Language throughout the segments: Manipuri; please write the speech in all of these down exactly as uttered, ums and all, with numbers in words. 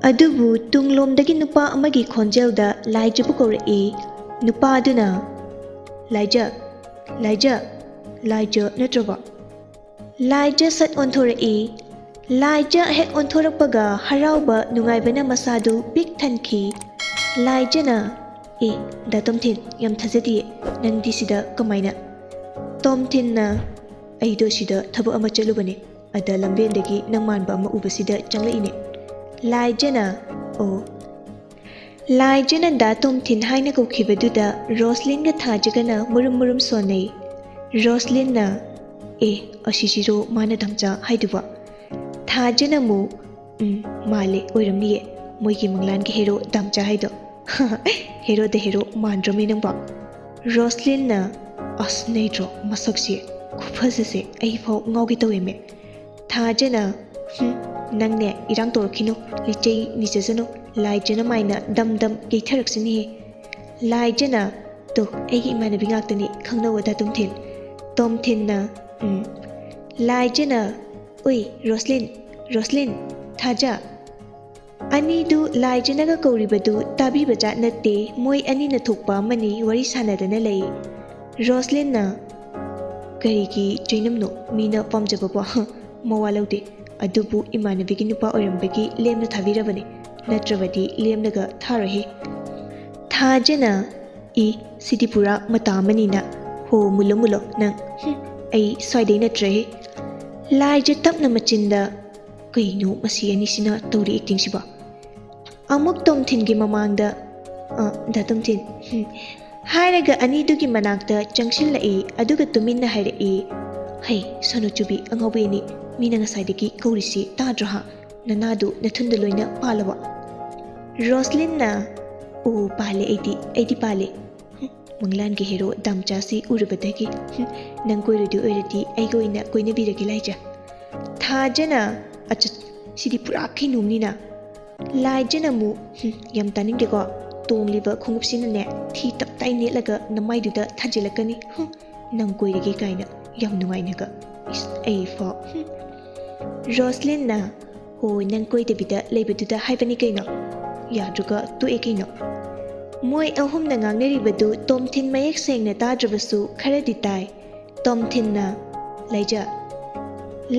ꯑꯗꯨꯕꯨ ꯇꯨꯡꯂꯣꯝꯗꯒꯤ ꯅꯨꯄꯥ ꯑꯃꯒꯤ ꯈꯣꯟꯖꯦꯜꯗ ꯂꯥꯏꯖꯕꯨ ꯀꯧꯔꯛꯏ꯫ ꯅꯨꯄꯥꯗꯨꯅ, "ꯂꯥꯏꯖ, ꯂꯥꯏꯖ, ꯂꯥꯏꯖ ꯅꯠꯇ꯭ꯔꯕ?" ꯂꯥꯏꯖ ꯁꯠ ꯑꯣꯟꯊꯣꯔꯛꯏ꯫ ꯂꯥꯏꯖ ꯍꯦꯛ ꯑꯣꯟꯊꯣꯔꯛꯄꯒ ꯍꯔꯥꯎꯕ ꯅꯨꯡꯉꯥꯏꯕꯅ ꯃꯁꯥꯗꯨ ꯄꯤꯛ ꯊꯟꯈꯤ꯫ ꯂꯥꯏꯖꯅ, "ꯑꯦ, ꯗꯥ ꯇꯣꯝꯊꯤꯟ, ꯌꯥꯝ ꯊꯥꯖꯗꯤꯌꯦ꯫ ꯅꯪꯗꯤ ꯁꯤꯗ ꯀꯃꯥꯏꯅ?" ꯇꯣꯝꯊꯤꯟꯅ, "ꯑꯩꯗꯣ ꯁꯤꯗ ꯊꯕꯛ ꯑꯃ ꯆꯠꯂꯨꯕꯅꯦ꯫ ꯑꯗ ꯂꯝꯕꯦꯟꯗꯒꯤ ꯅꯪ ꯃꯥꯟꯕ ꯑꯃ ꯎꯕꯁꯤꯗ ꯆꯪꯂꯛꯏꯅꯦ꯫" ꯂꯥꯏꯖꯅ, "ꯑꯣ꯫" ꯂꯥꯏꯖꯅ ꯗꯥ ꯇꯣꯝꯊꯤꯟ ꯍꯥꯏꯅ ꯀꯧꯈꯤꯕꯗꯨꯗ ꯔꯣꯁꯂꯤꯟꯒ ꯊꯥꯖꯒꯅ ꯃꯨꯔꯨꯝ ꯃꯨꯔꯨꯝ ꯁꯣꯟꯅꯩ꯫ ꯔꯣꯁꯂꯤꯟꯅ, "ꯑꯦ, ꯑꯁꯤꯁꯤꯔꯣ ꯃꯥꯅ ꯗꯥꯝꯆꯥ ꯍꯥꯏꯗꯨꯕꯣ?" ꯊꯥꯖꯅ ꯑꯃꯨꯛ, "ꯎꯝ, ꯃꯥꯜꯂꯦ, ꯑꯣꯏꯔꯝꯅꯤꯌꯦ꯫ ꯃꯣꯏꯒꯤ ꯃꯪꯂꯥꯟꯒꯤ ꯍꯦꯔꯣ ꯗꯥꯝꯆꯥ ꯍꯥꯏꯗꯣ꯫" "ꯍꯦꯔꯣꯗ ꯍꯦꯔꯣ ꯃꯥꯟꯗ꯭ꯔꯣꯃꯤ ꯅꯪꯕꯣ?" ꯔꯣꯁꯂꯤꯟꯅ, "ꯑꯁ, ꯅꯩꯗ꯭ꯔꯣ ꯃꯁꯛꯁꯦ? ꯈꯨꯐꯖꯁꯦ ꯑꯩꯐꯥꯎ ꯉꯥꯎꯒꯦ ꯇꯧꯋꯦꯃꯦ꯫" ꯊꯥꯖꯅ, "ꯍꯨꯝ, ꯅꯪꯅꯦ ꯏꯔꯥꯡ ꯇꯧꯔꯛꯈꯤꯅꯨ, ꯂꯤꯆꯩ ꯅꯤꯖꯖꯅꯨ, ꯂꯥꯏꯖꯅ ꯃꯥꯏꯅ ꯗꯝ ꯗꯝ ꯌꯩꯊꯔꯛꯁꯅꯤꯍꯦ꯫" ꯂꯥꯏꯖꯅ, "ꯇꯣ, ꯑꯩꯒꯤ ꯏꯃꯥꯟꯅꯕꯤ ꯉꯥꯛꯇꯅꯤ, ꯈꯪꯅꯧ ꯑꯗꯥ ꯇꯣꯝꯊꯤꯟ꯫" ꯇꯣꯝꯊꯤꯟꯅ, "ꯎꯝ꯫" ꯂꯥꯏꯖꯅ, "ꯎꯏ, ꯔꯣꯁꯂꯤꯟ, ꯔꯣꯁꯂꯤꯟ, ꯊꯥꯖ꯫" ꯑꯅꯤꯗꯨ ꯂꯥꯏꯖꯅꯒ ꯀꯧꯔꯤꯕꯗꯨ ꯇꯥꯕꯤꯕ ꯖꯥꯠ ꯅꯠꯇꯦ, ꯃꯣꯏ ꯑꯅꯤꯅ ꯊꯣꯛꯄ ꯑꯃꯅꯤ ꯋꯥꯔꯤ ꯁꯥꯟꯅꯗꯅ ꯂꯩ꯫ ꯔꯣꯁꯂꯤꯟꯅ, "ꯀꯔꯤꯒꯤ ꯆꯩꯅꯝꯅꯣ? ꯃꯤꯅ ꯄꯥꯝꯖꯕꯕꯣ ꯃꯋꯥ ꯂꯧꯗꯦ꯫ ꯑꯗꯨꯕꯨ ꯏꯃꯥꯟꯅꯕꯤꯒꯤ ꯅꯨꯄꯥ ꯑꯣꯏꯔꯝꯕꯒꯤ ꯂꯦꯝꯅ ꯊꯥꯕꯤꯔꯕꯅꯤ, ꯅꯠꯇ꯭ꯔꯕꯗꯤ ꯂꯦꯝꯂꯒ ꯊꯥꯔꯣꯏꯍꯦ꯫" ꯊꯥꯖꯅ, "ꯏ, ꯁꯤꯗꯤ ꯄꯨꯔꯥ ꯃꯇꯥ ꯑꯃꯅꯤꯅ꯫ ꯍꯣ, ꯃꯨꯜꯂꯣ, ꯃꯨꯜꯂꯣ ꯅꯪ꯫ ꯍꯨꯝ, ꯑꯩ ꯁ꯭ꯋꯥꯏꯗꯩ ꯅꯠꯇ꯭ꯔꯦꯍꯦ꯫" ꯂꯥꯏꯖ ꯇꯞꯅ ꯃꯆꯤꯟꯗ, "ꯀꯩꯅꯣ ꯃꯁꯤ ꯑꯅꯤꯁꯤꯅ ꯇꯧꯔꯤ actingꯁꯤꯕꯣ?" ꯑꯃꯨꯛ ꯇꯣꯝꯊꯤꯟꯒꯤ ꯃꯃꯥꯡꯗ, "ꯑ, ꯗꯥ ꯇꯣꯝꯊꯤꯟ, ꯍꯨꯝ," ꯍꯥꯏꯔꯒ ꯑꯅꯤꯗꯨꯒꯤ ꯃꯅꯥꯛꯇ ꯆꯪꯁꯤꯜꯂꯛꯏ꯫ ꯑꯗꯨꯒ ꯇꯨꯃꯤꯟꯅ ꯍꯥꯏꯔꯛꯏ, "ꯍꯩ, ꯁꯣꯅꯣꯆꯨꯕꯤ ꯑꯉꯥꯎꯕꯤ ꯑꯅꯤ, ꯃꯤꯅ ꯉꯁꯥꯏꯗꯒꯤ ꯀꯧꯔꯤꯁꯤ ꯇꯥꯗ꯭ꯔꯣ ꯍꯥ? ꯅꯅꯥꯗꯨ ꯅꯊꯨꯟꯗ ꯂꯣꯏꯅ ꯄꯥꯜꯂꯕꯣ?" ꯔꯣꯁꯂꯤꯟꯅ, "ꯑꯣ, ꯄꯥꯜꯂꯦ ꯑꯩꯗꯤ, ꯑꯩꯗꯤ ꯄꯥꯜꯂꯦ꯫ ꯍꯨꯝ, ꯃꯪꯂꯥꯟꯒꯤ ꯍꯦꯔꯣ ꯗꯥꯝꯆꯥꯁꯤ ꯎꯔꯨꯕꯗꯒꯤ, ꯍꯨꯝ, ꯅꯪ ꯀꯣꯏꯔꯣꯏꯗꯣꯏ ꯑꯣꯏꯔꯗꯤ ꯑꯩꯒ ꯑꯣꯏꯅ ꯀꯣꯏꯅꯕꯤꯔꯒꯦ ꯂꯥꯏꯖ꯫" ꯊꯥꯖꯅ, "ꯑꯆ, ꯁꯤꯗꯤ ꯄꯨꯔꯥ ꯀꯩꯅꯣꯝꯅꯤꯅ꯫" ꯂꯥꯏꯖꯅ ꯑꯃꯨꯛ, "ꯍꯨꯝ, ꯌꯥꯝ ꯇꯥꯅꯤꯡꯗꯦꯀꯣ꯫ ꯇꯣꯡꯂꯤꯕ ꯈꯣꯡꯎꯞꯁꯤꯅꯅꯦ ꯊꯤ ꯇꯞ ꯇꯥꯏ ꯅꯦꯠꯂꯒ ꯅꯃꯥꯏꯗꯨꯗ ꯊꯥꯖꯤꯜꯂꯛꯀꯅꯤ꯫ ꯍꯨꯝ, ꯅꯪ ꯀꯣꯏꯔꯒꯦ ꯀꯥꯏꯅ ꯌꯥꯝ ꯅꯨꯡꯉꯥꯏꯅꯒ꯫ ꯏꯁ, ꯑꯩ ꯐꯥꯎ꯫ ꯍꯨꯝ꯫" ꯔꯣꯁꯂꯤꯟꯅ, ꯑꯣ, ꯅꯪ ꯀꯣꯏꯗꯕꯤꯗ ꯂꯩꯕꯗꯨꯗ ꯍꯥꯏꯕꯅꯤ ꯀꯩꯅꯣ꯫ ꯌꯥꯗ꯭ꯔꯒ ꯇꯣꯛꯑꯦ ꯀꯩꯅꯣ꯫ ꯃꯣꯏ ꯑꯍꯨꯝꯅ ꯉꯥꯡꯅꯔꯤꯕꯗꯨ ꯇꯣꯝꯊꯤꯟ ꯃꯌꯦꯛ ꯁꯦꯡꯅ ꯇꯥꯗ꯭ꯔꯕꯁꯨ ꯈꯔꯗꯤ ꯇꯥꯏ꯫ ꯇꯣꯝꯊꯤꯟꯅ, "ꯂꯥꯏꯖ?"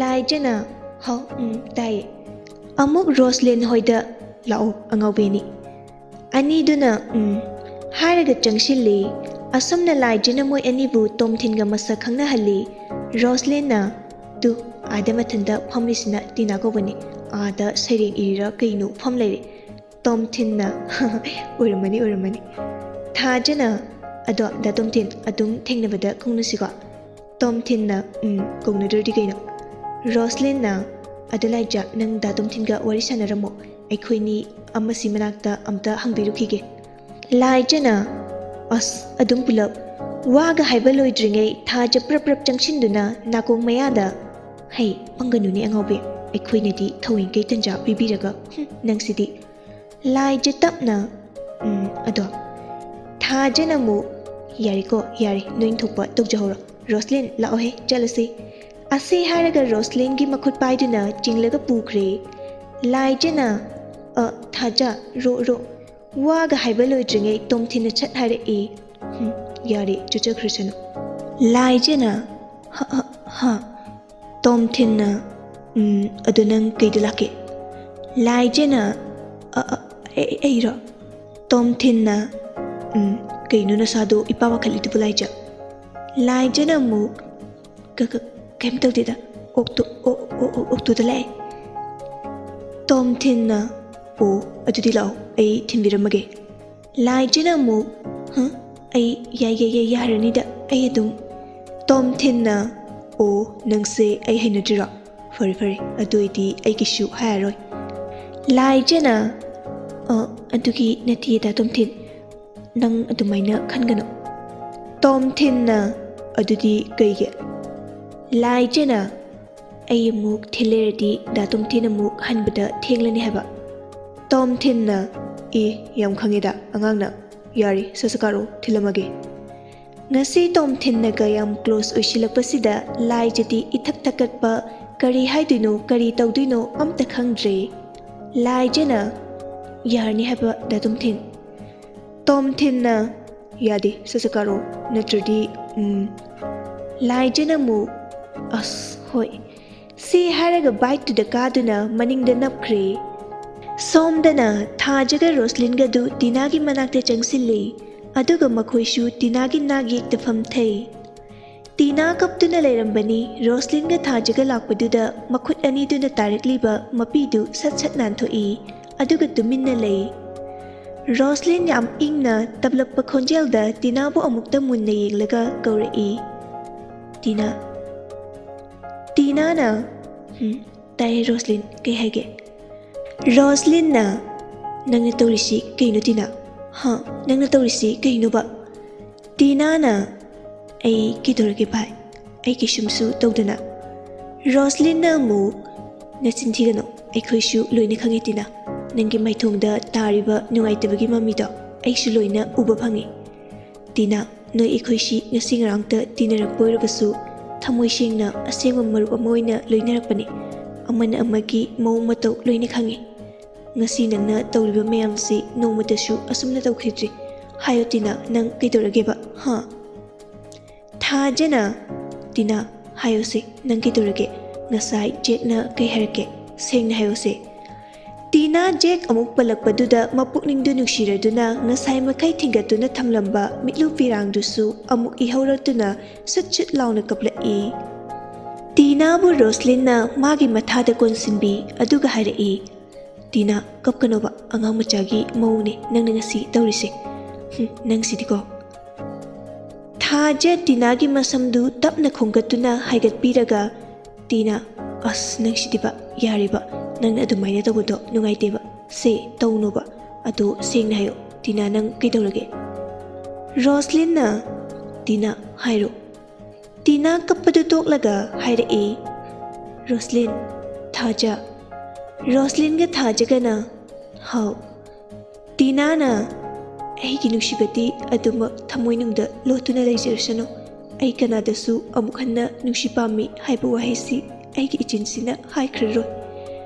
ꯂꯥꯏꯖꯅ, "ꯍꯥꯎ, ꯎꯝ, ꯇꯥꯏꯌꯦ꯫ ꯑꯃꯨꯛ ꯔꯣꯁꯂꯤꯟ ꯍꯣꯏꯗ ꯂꯥꯛꯑꯣ, ꯑꯉꯥꯎꯕꯤ ꯑꯅꯤ꯫" ꯑꯅꯤꯗꯨꯅ, "ꯎꯝ" ꯍꯥꯏꯔꯒ ꯆꯪꯁꯤꯜꯂꯤ꯫ ꯑꯁꯨꯝꯅ ꯂꯥꯏꯖꯅ ꯃꯣꯏ ꯑꯅꯤꯕꯨ ꯇꯣꯝꯊꯤꯟꯒ ꯃꯁꯛ ꯈꯪꯅꯍꯜꯂꯤ꯫ ꯔꯣꯁꯂꯤꯟꯅ, "ꯇꯨ, ꯑꯥꯗ ꯃꯊꯟꯇ ꯐꯝꯂꯤꯁꯤꯅ ꯇꯤꯅꯥ ꯀꯧꯕꯅꯤ꯫ ꯑꯥꯗ ꯁꯩꯔꯦꯡ ꯏꯔꯤꯔꯥ ꯀꯩꯅꯣ ꯐꯝ ꯂꯩꯔꯦ꯫" ꯇꯣꯝꯊꯤꯟꯅ, "ꯑꯣꯏꯔꯝꯃꯅꯤ, ꯑꯣꯏꯔꯝꯃꯅꯤ꯫" ꯊꯥꯖꯅ, "ꯑꯗꯣ ꯗꯥ ꯇꯣꯝꯊꯤꯟ, ꯑꯗꯨꯝ ꯊꯦꯡꯅꯕꯗ ꯀꯧꯅꯁꯤꯀꯣ꯫" ꯇꯣꯝꯊꯤꯟꯅ, "ꯎꯝ, ꯀꯧꯅꯗ꯭ꯔꯗꯤ ꯀꯩꯅꯣ꯫" ꯔꯣꯁꯂꯤꯟꯅ, "ꯑꯗꯨ ꯂꯥꯏꯖ, ꯅꯪ ꯗꯥ ꯇꯣꯝꯊꯤꯟꯒ ꯋꯥꯔꯤ ꯁꯥꯟꯅꯔꯝꯃꯣ꯫ ꯑꯩꯈꯣꯏꯅꯤ ꯑꯃꯁꯤ ꯃꯅꯥꯛꯇ ꯑꯝꯇ ꯍꯪꯕꯤꯔꯨꯈꯤꯒꯦ꯫" ꯂꯥꯏꯖꯅ, "ꯑꯁ, ꯑꯗꯨꯝ ꯄꯨꯂꯞ꯫" ꯋꯥꯒ ꯍꯥꯏꯕ ꯂꯣꯏꯗ꯭ꯔꯤꯉꯩ ꯊꯥꯖ ꯄ꯭ꯔꯞ ꯄ꯭ꯔꯞ ꯆꯪꯁꯤꯟꯗꯨꯅ ꯅꯥꯀꯣꯡ ꯃꯌꯥꯗ, "ꯍꯩ, ꯄꯪꯒꯅꯨꯅꯦ ꯑꯉꯥꯎꯕꯤ, ꯑꯩꯈꯣꯏꯅꯗꯤ ꯊꯧꯑꯣꯏꯡꯀꯩ ꯇꯟꯖꯥ ꯄꯤꯕꯤꯔꯒ, ꯍꯨꯝ, ꯅꯪꯁꯤꯗꯤ꯫" ꯂꯥꯏꯖ ꯇꯞꯅ, "ꯎꯝ, ꯑꯗꯣ꯫" ꯊꯥꯖꯅ ꯑꯃꯨꯛ, "ꯌꯥꯔꯦꯀꯣ, ꯌꯥꯔꯦ, ꯅꯣꯏ ꯊꯣꯛꯄ ꯇꯧꯖꯍꯧꯔꯣ꯫ ꯔꯣꯁꯂꯤꯟ, ꯂꯥꯛꯑꯣꯍꯦ, ꯆꯠꯂꯁꯤ꯫" ꯑꯁꯤ ꯍꯥꯏꯔꯒ ꯔꯣꯁꯂꯤꯟꯒꯤ ꯃꯈꯨꯠ ꯄꯥꯏꯗꯨꯅ ꯆꯤꯡꯂꯒ ꯄꯨꯈ꯭ꯔꯦ꯫ ꯂꯥꯏꯖꯅ, "ꯑ, ꯊꯥꯖ, ꯔꯣ, ꯔꯣ꯫" ꯋꯥꯒ ꯍꯥꯏꯕ ꯂꯣꯏꯗ꯭ꯔꯤꯉꯩ ꯇꯣꯝꯊꯤꯟꯅ ꯁꯠ ꯍꯥꯏꯔꯛꯏ, "ꯍꯨꯝ, ꯌꯥꯔꯦ, ꯆꯠꯆꯈ꯭ꯔꯁꯅꯨ꯫" ꯂꯥꯏꯖꯅ, "ꯍ, ꯍ, ꯍ?" ꯇꯣꯝꯊꯤꯟꯅ, "ꯎꯝ, ꯑꯗꯨ ꯅꯪ ꯀꯩꯗ ꯂꯥꯛꯀꯦ?" ꯂꯥꯏꯖꯅ, "ꯑ, ꯑ, ꯑꯩ-, ꯑꯩꯔꯣ?" ꯇꯣꯝꯊꯤꯟꯅ, "ꯎꯝ, ꯀꯩꯅꯣ ꯅꯁꯥꯗꯣ ꯏꯄꯥ ꯄꯥꯈꯠꯂꯤꯗꯨꯕꯨ, ꯂꯥꯏꯖ?" ꯂꯥꯏꯖꯅ ꯑꯃꯨꯛ, "ꯀ-, ꯀ-, ꯀꯩꯝ ꯇꯧꯗꯦꯗ, ꯑꯣꯛꯇꯣ-, ꯑꯣ-, ꯑꯣ-, ꯑꯣ-, ꯑꯣꯛꯇꯣꯗ ꯂꯥꯛꯑꯦ꯫" ꯇꯣꯝꯊꯤꯟꯅ, "ꯑꯣ, ꯑꯗꯨꯗꯤ ꯂꯥꯛꯑꯣ, ꯑꯩ ꯊꯤꯟꯕꯤꯔꯝꯃꯒꯦ꯫" ꯂꯥꯏꯖꯅ ꯑꯃꯨꯛ, "ꯍ? ꯑꯩ ꯌꯥ-, ꯌꯥ-, ꯌꯥ-, ꯌꯥꯔꯅꯤꯗ, ꯑꯩ ꯑꯗꯨꯝ꯫" ꯇꯣꯝꯊꯤꯟꯅ, "ꯑꯣ, ꯅꯪꯁꯦ ꯑꯩ ꯍꯩꯅꯗ꯭ꯔꯤꯔꯣ? ꯐꯔꯦ, ꯐꯔꯦ, ꯑꯗꯨ ꯑꯣꯏꯗꯤ ꯑꯩ ꯀꯩꯁꯨ ꯍꯥꯏꯔꯔꯣꯏ꯫" ꯂꯥꯏꯖꯅ, "ꯑ, ꯑꯗꯨꯒꯤ ꯅꯠꯇꯤꯌꯦ ꯗꯥ ꯇꯣꯝꯊꯤꯟ, ꯅꯪ ꯑꯗꯨꯃꯥꯏꯅ ꯈꯟꯒꯅꯨ꯫" ꯇꯣꯝꯊꯤꯟꯅ, "ꯑꯗꯨꯗꯤ ꯀꯩꯒꯤ?" ꯂꯥꯏꯖꯅ, "ꯑꯩ ꯑꯃꯨꯛ ꯊꯤꯜꯂꯦꯔꯗꯤ ꯗꯥ ꯇꯣꯝꯊꯤꯟ ꯑꯃꯨꯛ ꯍꯟꯕꯗ ꯊꯦꯡꯂꯅꯤ ꯍꯥꯏꯕ꯫" ꯇꯣꯝꯊꯤꯟꯅ, "ꯑꯦ, ꯌꯥꯝ ꯈꯪꯉꯦꯗ ꯑꯉꯥꯡꯅ꯫ ꯌꯥꯔꯦ, ꯁꯠ ꯁꯠ ꯀꯥꯔꯛꯑꯣ, ꯊꯤꯜꯂꯝꯃꯒꯦ꯫" ꯉꯁꯤ ꯇꯣꯝꯊꯤꯟꯅꯒ ꯌꯥꯝ close ꯑꯣꯏꯁꯤꯜꯂꯛꯄꯁꯤꯗ ꯂꯥꯏꯖꯗꯤ ꯏꯊꯛ ꯊꯛꯀꯠꯄ ꯀꯔꯤ ꯍꯥꯏꯗꯣꯏꯅꯣ, ꯀꯔꯤ ꯇꯧꯗꯣꯏꯅꯣ ꯑꯝꯇ ꯈꯪꯗ꯭ꯔꯦ꯫ ꯂꯥꯏꯖꯅ, "ꯌꯥꯔꯅꯤ ꯍꯥꯏꯕ, ꯗꯥ ꯇꯣꯝꯊꯤꯟ?" ꯇꯣꯝꯊꯤꯟꯅ, "ꯌꯥꯗꯦ, ꯁꯠ ꯁꯠ ꯀꯥꯔꯛꯑꯣ, ꯅꯠꯇ꯭ꯔꯗꯤ, ꯎꯝ꯫" ꯂꯥꯏꯖꯅ ꯑꯃꯨꯛ, "ꯑꯁ, ꯍꯣꯏ꯫" ꯁꯤ ꯍꯥꯏꯔꯒ ꯕꯥꯏꯛꯇꯨꯗ ꯀꯥꯗꯨꯅ ꯃꯅꯤꯡꯗ ꯅꯞꯈ꯭ꯔꯦ꯫ ꯁꯣꯝꯗꯅ ꯊꯥꯖꯒ ꯔꯣꯁꯂꯤꯟꯒꯗꯨ ꯇꯤꯅꯥꯒꯤ ꯃꯅꯥꯛꯇ ꯆꯪꯁꯤꯜꯂꯤ꯫ ꯑꯗꯨꯒ ꯃꯈꯣꯏꯁꯨ ꯇꯤꯅꯥꯒꯤ ꯅꯥꯛ ꯌꯦꯛꯇ ꯐꯝꯊꯩ꯫ ꯇꯤꯅꯥ ꯀꯞꯇꯨꯅ ꯂꯩꯔꯝꯕꯅꯤ꯫ ꯔꯣꯁꯂꯤꯟꯒ ꯊꯥꯖꯒ ꯂꯥꯛꯄꯗꯨꯗ ꯃꯈꯨꯠ ꯑꯅꯤꯗꯨꯅ ꯇꯥꯔꯛꯂꯤꯕ ꯃꯄꯤꯗꯨ ꯁꯠ ꯁꯠ ꯅꯥꯟꯊꯣꯛꯏ꯫ ꯑꯗꯨꯒ ꯇꯨꯃꯤꯟꯅ ꯂꯩ꯫ ꯔꯣꯁꯂꯤꯟ ꯌꯥꯝ ꯏꯪꯅ ꯇꯞꯂꯞꯄ ꯈꯣꯟꯖꯦꯜꯗ ꯇꯤꯅꯥꯕꯨ ꯑꯃꯨꯛꯇ ꯃꯨꯟꯅ ꯌꯦꯡꯂꯒ ꯀꯧꯔꯛꯏ, "ꯇꯤꯅꯥ꯫" ꯇꯤꯅꯥꯅ, "ꯍꯨꯝ, ꯇꯥꯏꯌꯦ ꯔꯣꯁꯂꯤꯟ, ꯀꯩ ꯍꯥꯏꯒꯦ?" ꯔꯣꯁꯂꯤꯟꯅ, "ꯅꯪꯅ ꯇꯧꯔꯤꯁꯤ ꯀꯩꯅꯣ ꯇꯤꯅꯥ? ꯍꯥ? ꯅꯪꯅ ꯇꯧꯔꯤꯁꯤ ꯀꯩꯅꯣꯕ?" ꯇꯤꯅꯥꯅ, "ꯑꯩ ꯀꯩꯗꯧꯔꯒꯦ ꯚꯥꯏ? ꯑꯩ ꯀꯩꯁꯨꯝꯁꯨ ꯇꯧꯗꯅ꯫" ꯔꯣꯁꯂꯤꯟꯅ ꯑꯃꯨꯛ, "ꯅꯆꯤꯟ ꯊꯤꯒꯅꯨ, ꯑꯩꯈꯣꯏꯁꯨ ꯂꯣꯏꯅ ꯈꯪꯉꯤ ꯇꯤꯅꯥ꯫ ꯅꯪꯒꯤ ꯃꯥꯏꯊꯣꯡꯗ ꯇꯥꯔꯤꯕ ꯅꯨꯡꯉꯥꯏꯇꯕꯒꯤ ꯃꯃꯤꯗꯣ ꯑꯩꯁꯨ ꯂꯣꯏꯅ ꯎꯕ ꯐꯪꯉꯤ꯫ ꯇꯤꯅꯥ, ꯅꯣꯏ ꯑꯩꯈꯣꯏꯁꯤ ꯉꯁꯤ ꯉꯔꯥꯡꯇ ꯇꯤꯟꯅꯔꯛꯄ ꯑꯣꯏꯔꯕꯁꯨ ꯊꯃꯣꯏ ꯁꯦꯡꯅ ꯑꯁꯦꯡꯕ ꯃꯔꯨꯞ ꯑꯃ ꯑꯣꯏꯅ ꯂꯣꯏꯅꯔꯛꯄꯅꯤ꯫ ꯑꯃꯅ ꯑꯃꯒꯤ ꯃꯑꯣꯡ ꯃꯇꯧ ꯂꯣꯏꯅ ꯈꯪꯉꯤ꯫ ꯉꯁꯤ ꯅꯪꯅ ꯇꯧꯔꯤꯕ ꯃꯌꯥꯝꯁꯤ ꯅꯣꯡꯃꯇꯁꯨ ꯑꯁꯨꯝꯅ ꯇꯧꯈꯤꯗ꯭ꯔꯤ꯫ ꯍꯥꯏꯌꯣ ꯇꯤꯅꯥ, ꯅꯪ ꯀꯩꯗꯧꯔꯒꯦꯕ, ꯍꯥ?" ꯊꯥꯖꯅ, "ꯇꯤꯅꯥ, ꯍꯥꯏꯌꯣꯁꯦ, ꯅꯪ ꯀꯩꯗꯧꯔꯒꯦ? ꯉꯁꯥꯏ ꯖꯦꯛꯅ ꯀꯩ ꯍꯥꯏꯔꯛꯀꯦ? ꯁꯦꯡꯅ ꯍꯥꯏꯌꯣꯁꯦ꯫" ꯇꯤꯅꯥ ꯖꯦꯛ ꯑꯃꯨꯛ ꯄꯜꯂꯛꯄꯗꯨꯗ ꯃꯄꯨꯛꯅꯤꯡꯗꯨ ꯅꯨꯡꯁꯤꯔꯗꯨꯅ ꯉꯁꯥꯏ ꯃꯈꯩ ꯊꯤꯡꯒꯠꯇꯨꯅ ꯊꯝꯂꯝꯕ ꯃꯤꯠꯂꯨ ꯄꯤꯔꯥꯡꯗꯨꯁꯨ ꯑꯃꯨꯛ ꯏꯍꯧꯔꯛꯇꯨꯅ ꯁꯨꯠ ꯁꯨꯠ ꯂꯥꯎꯅ ꯀꯞꯂꯛꯏ꯫ ꯇꯤꯅꯥꯕꯨ ꯔꯣꯁꯂꯤꯟꯅ ꯃꯥꯒꯤ ꯃꯊꯥꯗ ꯀꯣꯟꯁꯤꯟꯕꯤ ꯑꯗꯨꯒ ꯍꯥꯏꯔꯛꯏ, "ꯇꯤꯅꯥ, ꯀꯞꯀꯅꯣꯕ, ꯑꯉꯥꯡ ꯃꯆꯥꯒꯤ ꯃꯑꯣꯡꯅꯦ ꯅꯪꯅ ꯉꯁꯤ ꯇꯧꯔꯤꯁꯦ꯫ ꯍꯨꯝ, ꯅꯪꯁꯤꯗꯤꯀꯣ꯫" ꯊꯥꯖ ꯇꯤꯅꯥꯒꯤ ꯃꯁꯝꯗꯨ ꯇꯞꯅ ꯈꯣꯝꯒꯠꯇꯨꯅ ꯍꯥꯏꯒꯠꯄꯤꯔꯒ, "ꯇꯤꯅꯥ, ꯑꯁ, ꯅꯪꯁꯤꯗꯤꯕ, ꯌꯥꯔꯦꯕ, ꯅꯪꯅ ꯑꯗꯨꯃꯥꯏꯅ ꯇꯧꯕꯗꯣ ꯅꯨꯡꯉꯥꯏꯇꯦꯕ, ꯁꯦ, ꯇꯧꯅꯣꯕ, ꯑꯗꯣ ꯁꯦꯡꯅ ꯍꯥꯏꯌꯣ, ꯇꯤꯅꯥ, ꯅꯪ ꯀꯩꯗꯧꯔꯒꯦ?" ꯔꯣꯁꯂꯤꯟꯅ, "ꯇꯤꯅꯥ, ꯍꯥꯏꯔꯣ꯫" ꯇꯤꯅꯥ ꯀꯞꯄꯗꯨ ꯇꯣꯛꯂꯒ ꯍꯥꯏꯔꯛꯏ, "ꯔꯣꯁꯂꯤꯟ, ꯊꯥꯖ꯫" ꯔꯣꯁꯂꯤꯟꯒ ꯊꯥꯖꯒꯅ, "ꯍꯥꯎ꯫" ꯇꯤꯅꯥꯅ, "ꯑꯩꯒꯤ ꯅꯨꯡꯁꯤꯕꯗꯤ ꯑꯗꯨꯃꯛ ꯊꯃꯣꯏꯅꯨꯡꯗ ꯂꯣꯠꯇꯨꯅ ꯂꯩꯖꯔꯁꯅꯨ꯫ ꯑꯩ ꯀꯅꯥꯗꯁꯨ ꯑꯃꯨꯛ ꯍꯟꯅ ꯅꯨꯡꯁꯤ ꯄꯥꯝꯃꯤ ꯍꯥꯏꯕ ꯋꯥꯍꯩꯁꯤ ꯑꯩꯒꯤ ꯏꯆꯤꯟꯁꯤꯅ ꯍꯥꯏꯈ꯭ꯔꯔꯣꯏ꯫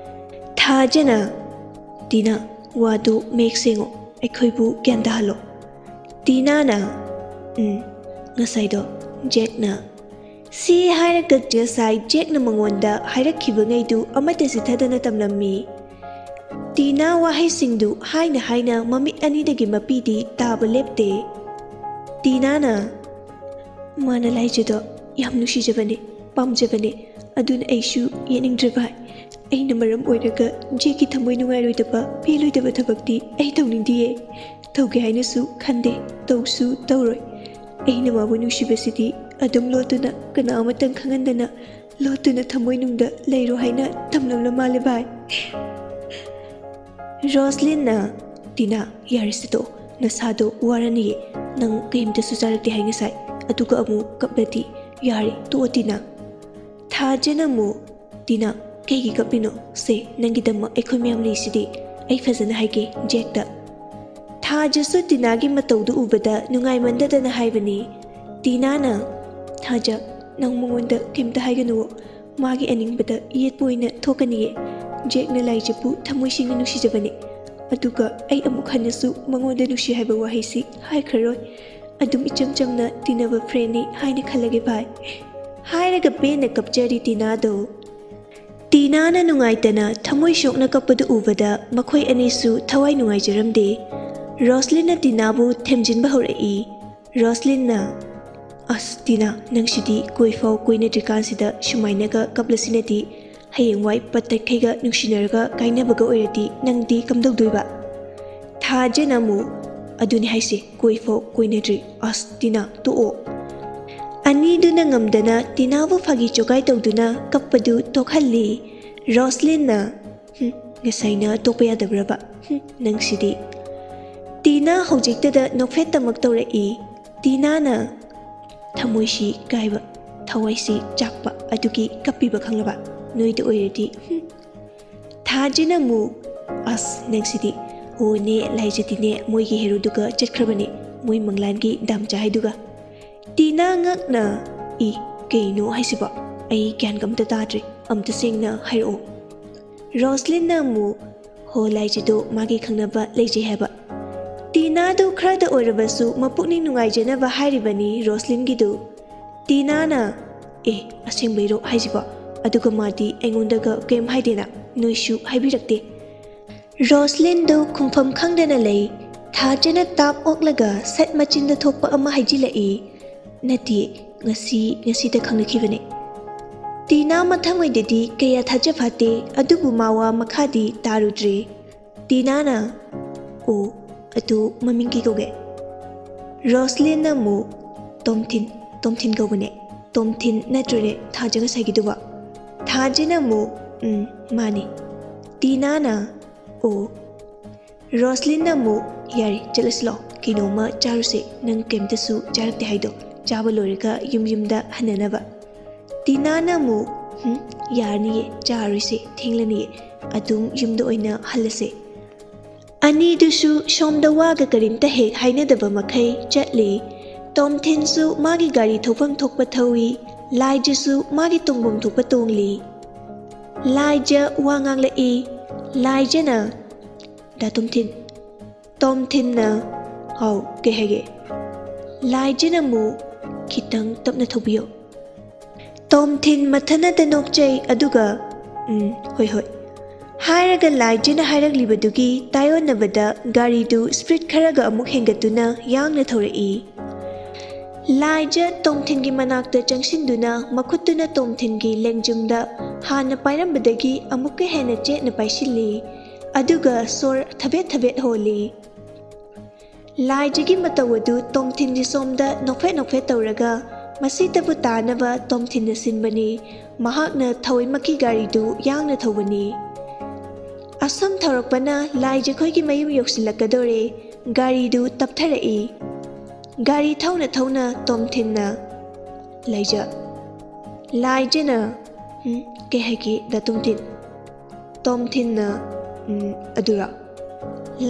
ꯊꯥꯖꯅ, "ꯇꯤꯅꯥ, ꯋꯥꯗꯨ ꯃꯌꯦꯛ ꯁꯦꯡꯉꯣ, ꯑꯩꯈꯣꯏꯕꯨ ꯒ꯭ꯌꯥꯟ ꯇꯥꯍꯜꯂꯣ꯫" ꯇꯤꯅꯥꯅ, "ꯎꯝ, ꯉꯁꯥꯏꯗꯣ ꯖꯦꯛꯅ꯫" ꯁꯤ ꯍꯥꯏꯔꯒ ꯉꯁꯥꯏ ꯖꯦꯛꯅ ꯃꯉꯣꯟꯗ ꯍꯥꯏꯔꯛꯈꯤꯕꯉꯩꯗꯨ ꯑꯃꯠꯇ ꯆꯤꯠꯊꯗꯅ ꯇꯝꯂꯝꯃꯤ꯫ ꯇꯤꯅꯥ ꯋꯥꯍꯩꯁꯤꯡꯗꯨ ꯍꯥꯏꯅ ꯍꯥꯏꯅ ꯃꯃꯤꯠ ꯑꯅꯤꯗꯒꯤ ꯃꯄꯤꯗꯤ ꯇꯥꯕ ꯂꯦꯞꯇꯦ꯫ ꯇꯤꯅꯥꯅ, "ꯃꯥꯅ ꯂꯥꯏꯖꯗꯣ ꯌꯥꯝ ꯅꯨꯡꯁꯤꯖꯕꯅꯦ, ꯄꯥꯝꯖꯕꯅꯦ, ꯑꯗꯨꯅ ꯑꯩꯁꯨ ꯌꯦꯠꯅꯤꯡꯗ꯭ꯔꯦ ꯚꯥꯏ꯫ ꯑꯩꯅ ꯃꯔꯝ ꯑꯣꯏꯔꯒ ꯖꯦꯛꯀꯤ ꯊꯃꯣꯏ ꯅꯨꯡꯉꯥꯏꯔꯣꯏꯗꯕ, ꯄꯦꯜꯂꯣꯏꯗꯕ ꯊꯕꯛꯇꯤ ꯑꯩ ꯇꯧꯅꯤꯡꯗꯤꯌꯦ꯫ ꯇꯧꯒꯦ ꯍꯥꯏꯅꯁꯨ ꯈꯟꯗꯦ, ꯇꯧꯁꯨ ꯇꯧꯔꯣꯏ꯫ ꯑꯩꯅ ꯃꯥꯕꯨ ꯅꯨꯡꯁꯤꯕꯁꯤꯗꯤ ꯑꯗꯨꯝ ꯂꯣꯠꯇꯨꯅ, ꯀꯅꯥ ꯑꯃꯇꯪ ꯈꯪꯍꯟꯗꯅ ꯂꯣꯠꯇꯨꯅ ꯊꯃꯣꯏꯅꯨꯡꯗ ꯂꯩꯔꯣ ꯍꯥꯏꯅ ꯇꯝꯂꯝꯂ ꯃꯥꯜꯂꯦ ꯚꯥꯏ꯫" ꯔꯣꯁꯂꯤꯟꯅ, "ꯇꯤꯅꯥ, ꯌꯥꯔꯦꯁꯦ ꯇꯣꯛꯑꯣ, ꯅꯁꯥꯗꯣ ꯋꯥꯔꯅꯤꯌꯦ, ꯅꯪ ꯀꯔꯤꯝꯇꯁꯨ ꯆꯥꯔꯛꯇꯦ ꯍꯥꯏ ꯉꯁꯥꯏ, ꯑꯗꯨꯒ ꯑꯃꯨꯛ ꯀꯞꯂꯗꯤ, ꯌꯥꯔꯦ ꯇꯣꯛꯑꯣ ꯇꯤꯅꯥ꯫" ꯊꯥꯖꯅ ꯑꯃꯨꯛ, "ꯇꯤꯅꯥ, ꯀꯩꯒꯤ ꯀꯞꯂꯤꯅꯣ? ꯁꯦ, ꯅꯪꯒꯤꯗꯃꯛ ꯑꯩꯈꯣꯏ ꯃꯌꯥꯝ ꯂꯩꯁꯤꯗꯤ, ꯑꯩ ꯐꯖꯅ ꯍꯥꯏꯒꯦ ꯖꯦꯛꯇ꯫" ꯊꯥꯖꯁꯨ ꯇꯤꯅꯥꯒꯤ ꯃꯇꯧꯗꯨ ꯎꯕꯗ ꯅꯨꯡꯉꯥꯏꯃꯟꯗꯗꯅ ꯍꯥꯏꯕꯅꯤ꯫ ꯇꯤꯅꯥꯅ, "ꯊꯥꯖ, ꯅꯪ ꯃꯉꯣꯟꯗ ꯀꯩꯝꯇ ꯍꯥꯏꯒꯅꯨꯋꯣ, ꯃꯥꯒꯤ ꯑꯅꯤꯡꯕꯗ ꯌꯦꯠꯄ ꯑꯣꯏꯅ ꯊꯣꯛꯀꯅꯤꯌꯦ꯫ ꯖꯦꯛꯅ ꯂꯥꯏꯖꯕꯨ ꯊꯃꯣꯏ ꯁꯦꯡꯅ ꯅꯨꯡꯁꯤꯖꯕꯅꯤ, ꯑꯗꯨꯒ ꯑꯩ ꯑꯃꯨꯛ ꯍꯟꯅꯁꯨ ꯃꯉꯣꯟꯗ ꯅꯨꯡꯁꯤ ꯍꯥꯏꯕ ꯋꯥꯍꯩꯁꯤ ꯍꯥꯏꯈ꯭ꯔꯔꯣꯏ꯫ ꯑꯗꯨꯝ ꯏꯆꯝ ꯆꯝꯅ ꯇꯤꯟꯅꯕ ꯐ꯭ꯔꯦꯟꯅꯤ ꯍꯥꯏꯅ ꯈꯜꯂꯒꯦ ꯚꯥꯏ꯫" ꯍꯥꯏꯔꯒ ꯄꯦꯟꯅ ꯀꯞꯆꯔꯤ ꯇꯤꯅꯥꯗꯣ꯫ ꯇꯤꯅꯥꯅ ꯅꯨꯡꯉꯥꯏꯇꯅ ꯊꯃꯣꯏ ꯁꯣꯛꯅ ꯀꯞꯄꯗꯨ ꯎꯕꯗ ꯃꯈꯣꯏ ꯑꯅꯤꯁꯨ ꯊꯋꯥꯏ ꯅꯨꯡꯉꯥꯏꯖꯔꯝꯗꯦ꯫ ꯔꯣꯁꯂꯤꯟꯅ ꯇꯤꯅꯥꯕꯨ ꯊꯦꯝꯖꯤꯟꯕ ꯍꯧꯔꯛꯏ꯫ ꯔꯣꯁꯂꯤꯟꯅ, "ꯑꯁ ꯇꯤꯅꯥ, ꯅꯪꯁꯤꯗꯤ ꯀꯣꯏꯐꯥꯎ ꯀꯣꯏꯅꯗ꯭ꯔꯤꯀꯥꯟꯁꯤꯗ ꯁꯨꯃꯥꯏꯅꯒ ꯀꯞꯂꯁꯤꯅꯗꯤ, ꯍꯌꯦꯡꯋꯥꯏ ꯄꯠꯇꯠꯈꯩꯒ ꯅꯨꯡꯁꯤꯅꯔꯒ ꯀꯥꯏꯅꯕꯒ ꯑꯣꯏꯔꯗꯤ ꯅꯪꯗꯤ ꯀꯝꯗꯧꯗꯣꯏꯕ?" ꯊꯥꯖꯅ ꯑꯃꯨꯛ, "ꯑꯗꯨꯅꯤ ꯍꯥꯏꯁꯦ, ꯀꯣꯏꯐꯥꯎ ꯀꯣꯏꯅꯗ꯭ꯔꯤ꯫ ꯑꯁ ꯇꯤꯅꯥ, ꯇꯣꯛꯑꯣ꯫" ꯑꯅꯤꯗꯨꯅ ꯉꯝꯗꯅ ꯇꯤꯅꯥꯕꯨ ꯐꯥꯒꯤ ꯆꯣꯒꯥꯏ ꯇꯧꯗꯨꯅ ꯀꯞꯄꯗꯨ ꯇꯣꯛꯍꯜꯂꯤ꯫ ꯔꯣꯁꯂꯤꯟꯅ, "ꯍꯨꯝ, ꯉꯁꯥꯏꯅ ꯇꯣꯛꯄ ꯌꯥꯗꯕ꯭ꯔꯕ? ꯍꯨꯝ, ꯅꯪꯁꯤꯗꯤ꯫" ꯇꯤꯅꯥ ꯍꯧꯖꯤꯛꯇꯗ ꯅꯣꯛꯐꯦꯠꯇꯃꯛ ꯇꯧꯔꯛꯏ꯫ ꯇꯤꯅꯥꯅ ꯊꯃꯣꯏꯁꯤ ꯀꯥꯏꯕ, ꯊꯋꯥꯏꯁꯤ ꯆꯥꯛꯄ ꯑꯗꯨꯒꯤ ꯀꯞꯄꯤꯕ ꯈꯪꯂꯕ? ꯅꯣꯏꯗ ꯑꯣꯏꯔꯗꯤ, ꯍꯨꯝ꯫ ꯊꯥꯖꯅ ꯑꯃꯨꯛ, "ꯑꯁ, ꯅꯪꯁꯤꯗꯤ꯫ ꯑꯣ ꯅꯦ, ꯂꯥꯏꯖꯗꯤꯅꯦ ꯃꯣꯏꯒꯤ ꯍꯦꯔꯣꯗꯨꯒ ꯆꯠꯈ꯭ꯔꯕꯅꯦ, ꯃꯣꯏ ꯃꯪꯂꯥꯟꯒꯤ ꯗꯥꯝꯆꯥ ꯍꯥꯏꯗꯨꯒ꯫" ꯇꯤꯅꯥ ꯉꯛꯅ, "ꯏ, ꯀꯩꯅꯣ ꯍꯥꯏꯁꯤꯕꯣ? ꯑꯩ ꯒ꯭ꯌꯥꯟꯒ ꯑꯝꯇ ꯇꯥꯗ꯭ꯔꯦ꯫ ꯑꯝꯇ ꯁꯦꯡꯅ ꯍꯥꯏꯔꯛꯑꯣ꯫ ꯔꯣꯁꯂꯤꯟꯅ ꯑꯃꯨꯛ, "ꯍꯣ, ꯂꯥꯏꯖꯗꯣ ꯃꯥꯒꯤ ꯈꯪꯅꯕ ꯂꯩꯖꯩ ꯍꯥꯏꯕ꯫ ꯇꯤꯅꯥꯗꯨ ꯈꯔꯗ ꯑꯣꯏꯔꯕꯁꯨ ꯃꯄꯨꯛꯅꯤꯡ ꯅꯨꯡꯉꯥꯏꯖꯅꯕ ꯍꯥꯏꯔꯤꯕꯅꯤ ꯔꯣꯁꯂꯤꯟꯒꯤꯗꯨ꯫" ꯇꯤꯅꯥꯅ, "ꯑꯦ, ꯑꯁꯦꯡꯕꯩꯔꯣ ꯍꯥꯏꯁꯤꯕꯣ? ꯑꯗꯨꯒ ꯃꯥꯗꯤ ꯑꯩꯉꯣꯟꯗꯒ ꯀꯩꯝ ꯍꯥꯏꯗꯦꯅ, ꯅꯣꯏꯁꯨ ꯍꯥꯏꯕꯤꯔꯛꯇꯦ?" ꯔꯣꯁꯂꯤꯟꯗꯨ ꯈꯨꯝꯐꯝ ꯈꯪꯗꯅ ꯂꯩ꯫ ꯊꯥꯖꯅ ꯇꯥꯞ ꯑꯣꯛꯂꯒ ꯁꯠ ꯃꯆꯤꯟꯗ ꯊꯣꯛꯄ ꯑꯃ ꯍꯥꯏꯖꯤꯜꯂꯛꯏ꯫ "ꯅꯠꯇꯦ, ꯉꯁꯤ, ꯉꯁꯤꯗ ꯈꯪꯅꯈꯤꯕꯅꯦ꯫" ꯇꯤꯅꯥ ꯃꯊꯪꯉꯩꯗꯗꯤ ꯀꯌꯥ ꯊꯥꯖ ꯐꯥꯠꯇꯦ, ꯑꯗꯨꯕꯨ ꯃꯥ ꯋꯥ ꯃꯈꯥꯗꯤ ꯇꯥꯔꯨꯗ꯭ꯔꯦ꯫ ꯇꯤꯅꯥꯅ, "ꯑꯣ, ꯑꯗꯨ ꯃꯃꯤꯡ ꯀꯩ ꯀꯧꯒꯦ?" ꯔꯣꯁꯂꯤꯟꯅ ꯑꯃꯨꯛ, "ꯇꯣꯝꯊꯤꯟ, ꯇꯣꯝꯊꯤꯟ ꯀꯧꯕꯅꯦ꯫ ꯇꯣꯝꯊꯤꯟ ꯅꯠꯇ꯭ꯔꯅꯦ ꯊꯥꯖ ꯉꯁꯥꯏꯒꯤꯗꯨꯕꯣ?" ꯊꯥꯖꯅ ꯑꯃꯨꯛ, "ꯎꯝ, ꯃꯥꯅꯦ꯫" ꯇꯤꯅꯥꯅ, "ꯑꯣ꯫" ꯔꯣꯁꯂꯤꯟꯅ ꯑꯃꯨꯛ, "ꯌꯥꯔꯦ, ꯆꯠꯂꯁꯤ ꯂꯥꯛꯑꯣ, ꯀꯩꯅꯣꯝꯃ ꯆꯥꯔꯨꯁꯦ, ꯅꯪ ꯀꯩꯝꯇꯁꯨ ꯆꯥꯔꯛꯇꯦ ꯍꯥꯏꯗꯣ, ꯆꯥꯕ ꯂꯣꯏꯔꯒ ꯌꯨꯝ ꯌꯨꯝꯗ ꯍꯟꯅꯅꯕ꯫" ꯇꯤꯅꯥꯅ ꯑꯃꯨꯛ, "ꯍꯨꯝ, ꯌꯥꯔꯅꯤꯌꯦ, ꯆꯥꯔꯣꯏꯁꯦ, ꯊꯦꯡꯂꯅꯤꯌꯦ, ꯑꯗꯨꯝ ꯌꯨꯝꯗ ꯑꯣꯏꯅ ꯍꯜꯂꯁꯦ꯫" ꯑꯅꯤꯗꯨꯁꯨ ꯁꯣꯝꯗ ꯋꯥꯒ ꯀꯔꯤꯝꯇ ꯍꯦꯛ ꯍꯥꯏꯅꯗꯕ ꯃꯈꯩ ꯆꯠꯂꯤ꯫ ꯇꯣꯝꯊꯤꯟꯁꯨ ꯃꯥꯒꯤ ꯒꯥꯔꯤ ꯊꯧꯐꯝ ꯊꯣꯛꯄ ꯊꯧꯏ, ꯂꯥꯏꯖꯁꯨ ꯃꯥꯒꯤ ꯇꯣꯡꯐꯝ ꯊꯣꯛꯄ ꯇꯣꯡꯂꯤ꯫ ꯂꯥꯏꯖ ꯋꯥ ꯉꯥꯡꯂꯛꯏ꯫ ꯂꯥꯏꯖꯅ, "ꯗꯥ ꯇꯣꯝꯊꯤꯟ꯫" ꯇꯣꯝꯊꯤꯟꯅ, "ꯍꯥꯎ, ꯀꯩ ꯍꯥꯏꯒꯦ?" ꯂꯥꯏꯖꯅ ꯑꯃꯨꯛ, "ꯈꯤꯇꯪ ꯇꯞꯅ ꯊꯧꯕꯤꯌꯣ꯫" ꯇꯣꯝꯊꯤꯟ ꯃꯊꯟꯅꯇ ꯅꯣꯛꯆꯩ, ꯑꯗꯨꯒ, "ꯎꯝ, ꯍꯣꯏ, ꯍꯣꯏ," ꯍꯥꯏꯔꯒ ꯂꯥꯏꯖꯅ ꯍꯥꯏꯔꯛꯂꯤꯕꯗꯨꯒꯤ ꯇꯥꯏꯑꯣꯟꯅꯕꯗ ꯒꯥꯔꯤꯗꯨ speed ꯈꯔꯒ ꯑꯃꯨꯛ ꯍꯦꯟꯒꯠꯇꯨꯅ ꯌꯥꯡꯅ ꯊꯧꯔꯛꯏ꯫ ꯂꯥꯏꯖ ꯇꯣꯝꯊꯤꯟꯒꯤ ꯃꯅꯥꯛꯇ ꯆꯪꯁꯤꯟꯗꯨꯅ ꯃꯈꯨꯠꯇꯨꯅ ꯇꯣꯝꯊꯤꯟꯒꯤ ꯂꯦꯡꯖꯨꯝꯗ ꯍꯥꯟꯅ ꯄꯥꯏꯔꯝꯕꯗꯒꯤ ꯑꯃꯨꯛꯀ ꯍꯦꯟꯅ ꯆꯦꯠꯅ ꯄꯥꯏꯁꯤꯜꯂꯤ, ꯑꯗꯨꯒ ꯁꯣꯔ ꯊꯕꯦꯠ ꯊꯕꯦꯠ ꯍꯣꯜꯂꯤ꯫ ꯂꯥꯏꯖꯒꯤ ꯃꯇꯧ ꯑꯗꯨ ꯇꯣꯝꯊꯤꯟꯒꯤ ꯁꯣꯝꯗ ꯅꯣꯛꯐꯦꯠ ꯅꯣꯛꯐꯦꯠ ꯇꯧꯔꯒ, ꯃꯁꯤꯇꯕꯨ ꯇꯥꯅꯕ ꯇꯣꯝꯊꯤꯟꯅ ꯁꯤꯟꯕꯅꯤ꯫ ꯃꯍꯥꯛꯅ ꯊꯑꯣꯏꯃꯛꯀꯤ ꯒꯥꯔꯤꯗꯨ ꯌꯥꯡꯅ ꯊꯧꯕꯅꯤ꯫ ꯑꯁꯨꯝ ꯊꯧꯔꯛꯄꯅ ꯂꯥꯏꯖꯈꯣꯏꯒꯤ ꯃꯌꯨꯝ ꯌꯧꯁꯤꯜꯂꯛꯀꯗꯧꯔꯦ꯫ ꯒꯥꯔꯤꯗꯨ ꯇꯞꯊꯔꯛꯏ꯫ ꯒꯥꯔꯤ ꯊꯧꯅ ꯊꯧꯅ ꯇꯣꯝꯊꯤꯟꯅ, "ꯂꯥꯏꯖ꯫" ꯂꯥꯏꯖꯅ, "ꯎꯝ, ꯀꯩ ꯍꯥꯏꯒꯦ, ꯗꯥ ꯇꯣꯝꯊꯤꯟ?" ꯇꯣꯝꯊꯤꯟꯅ, "ꯎꯝ, ꯑꯗꯨꯔꯣ?"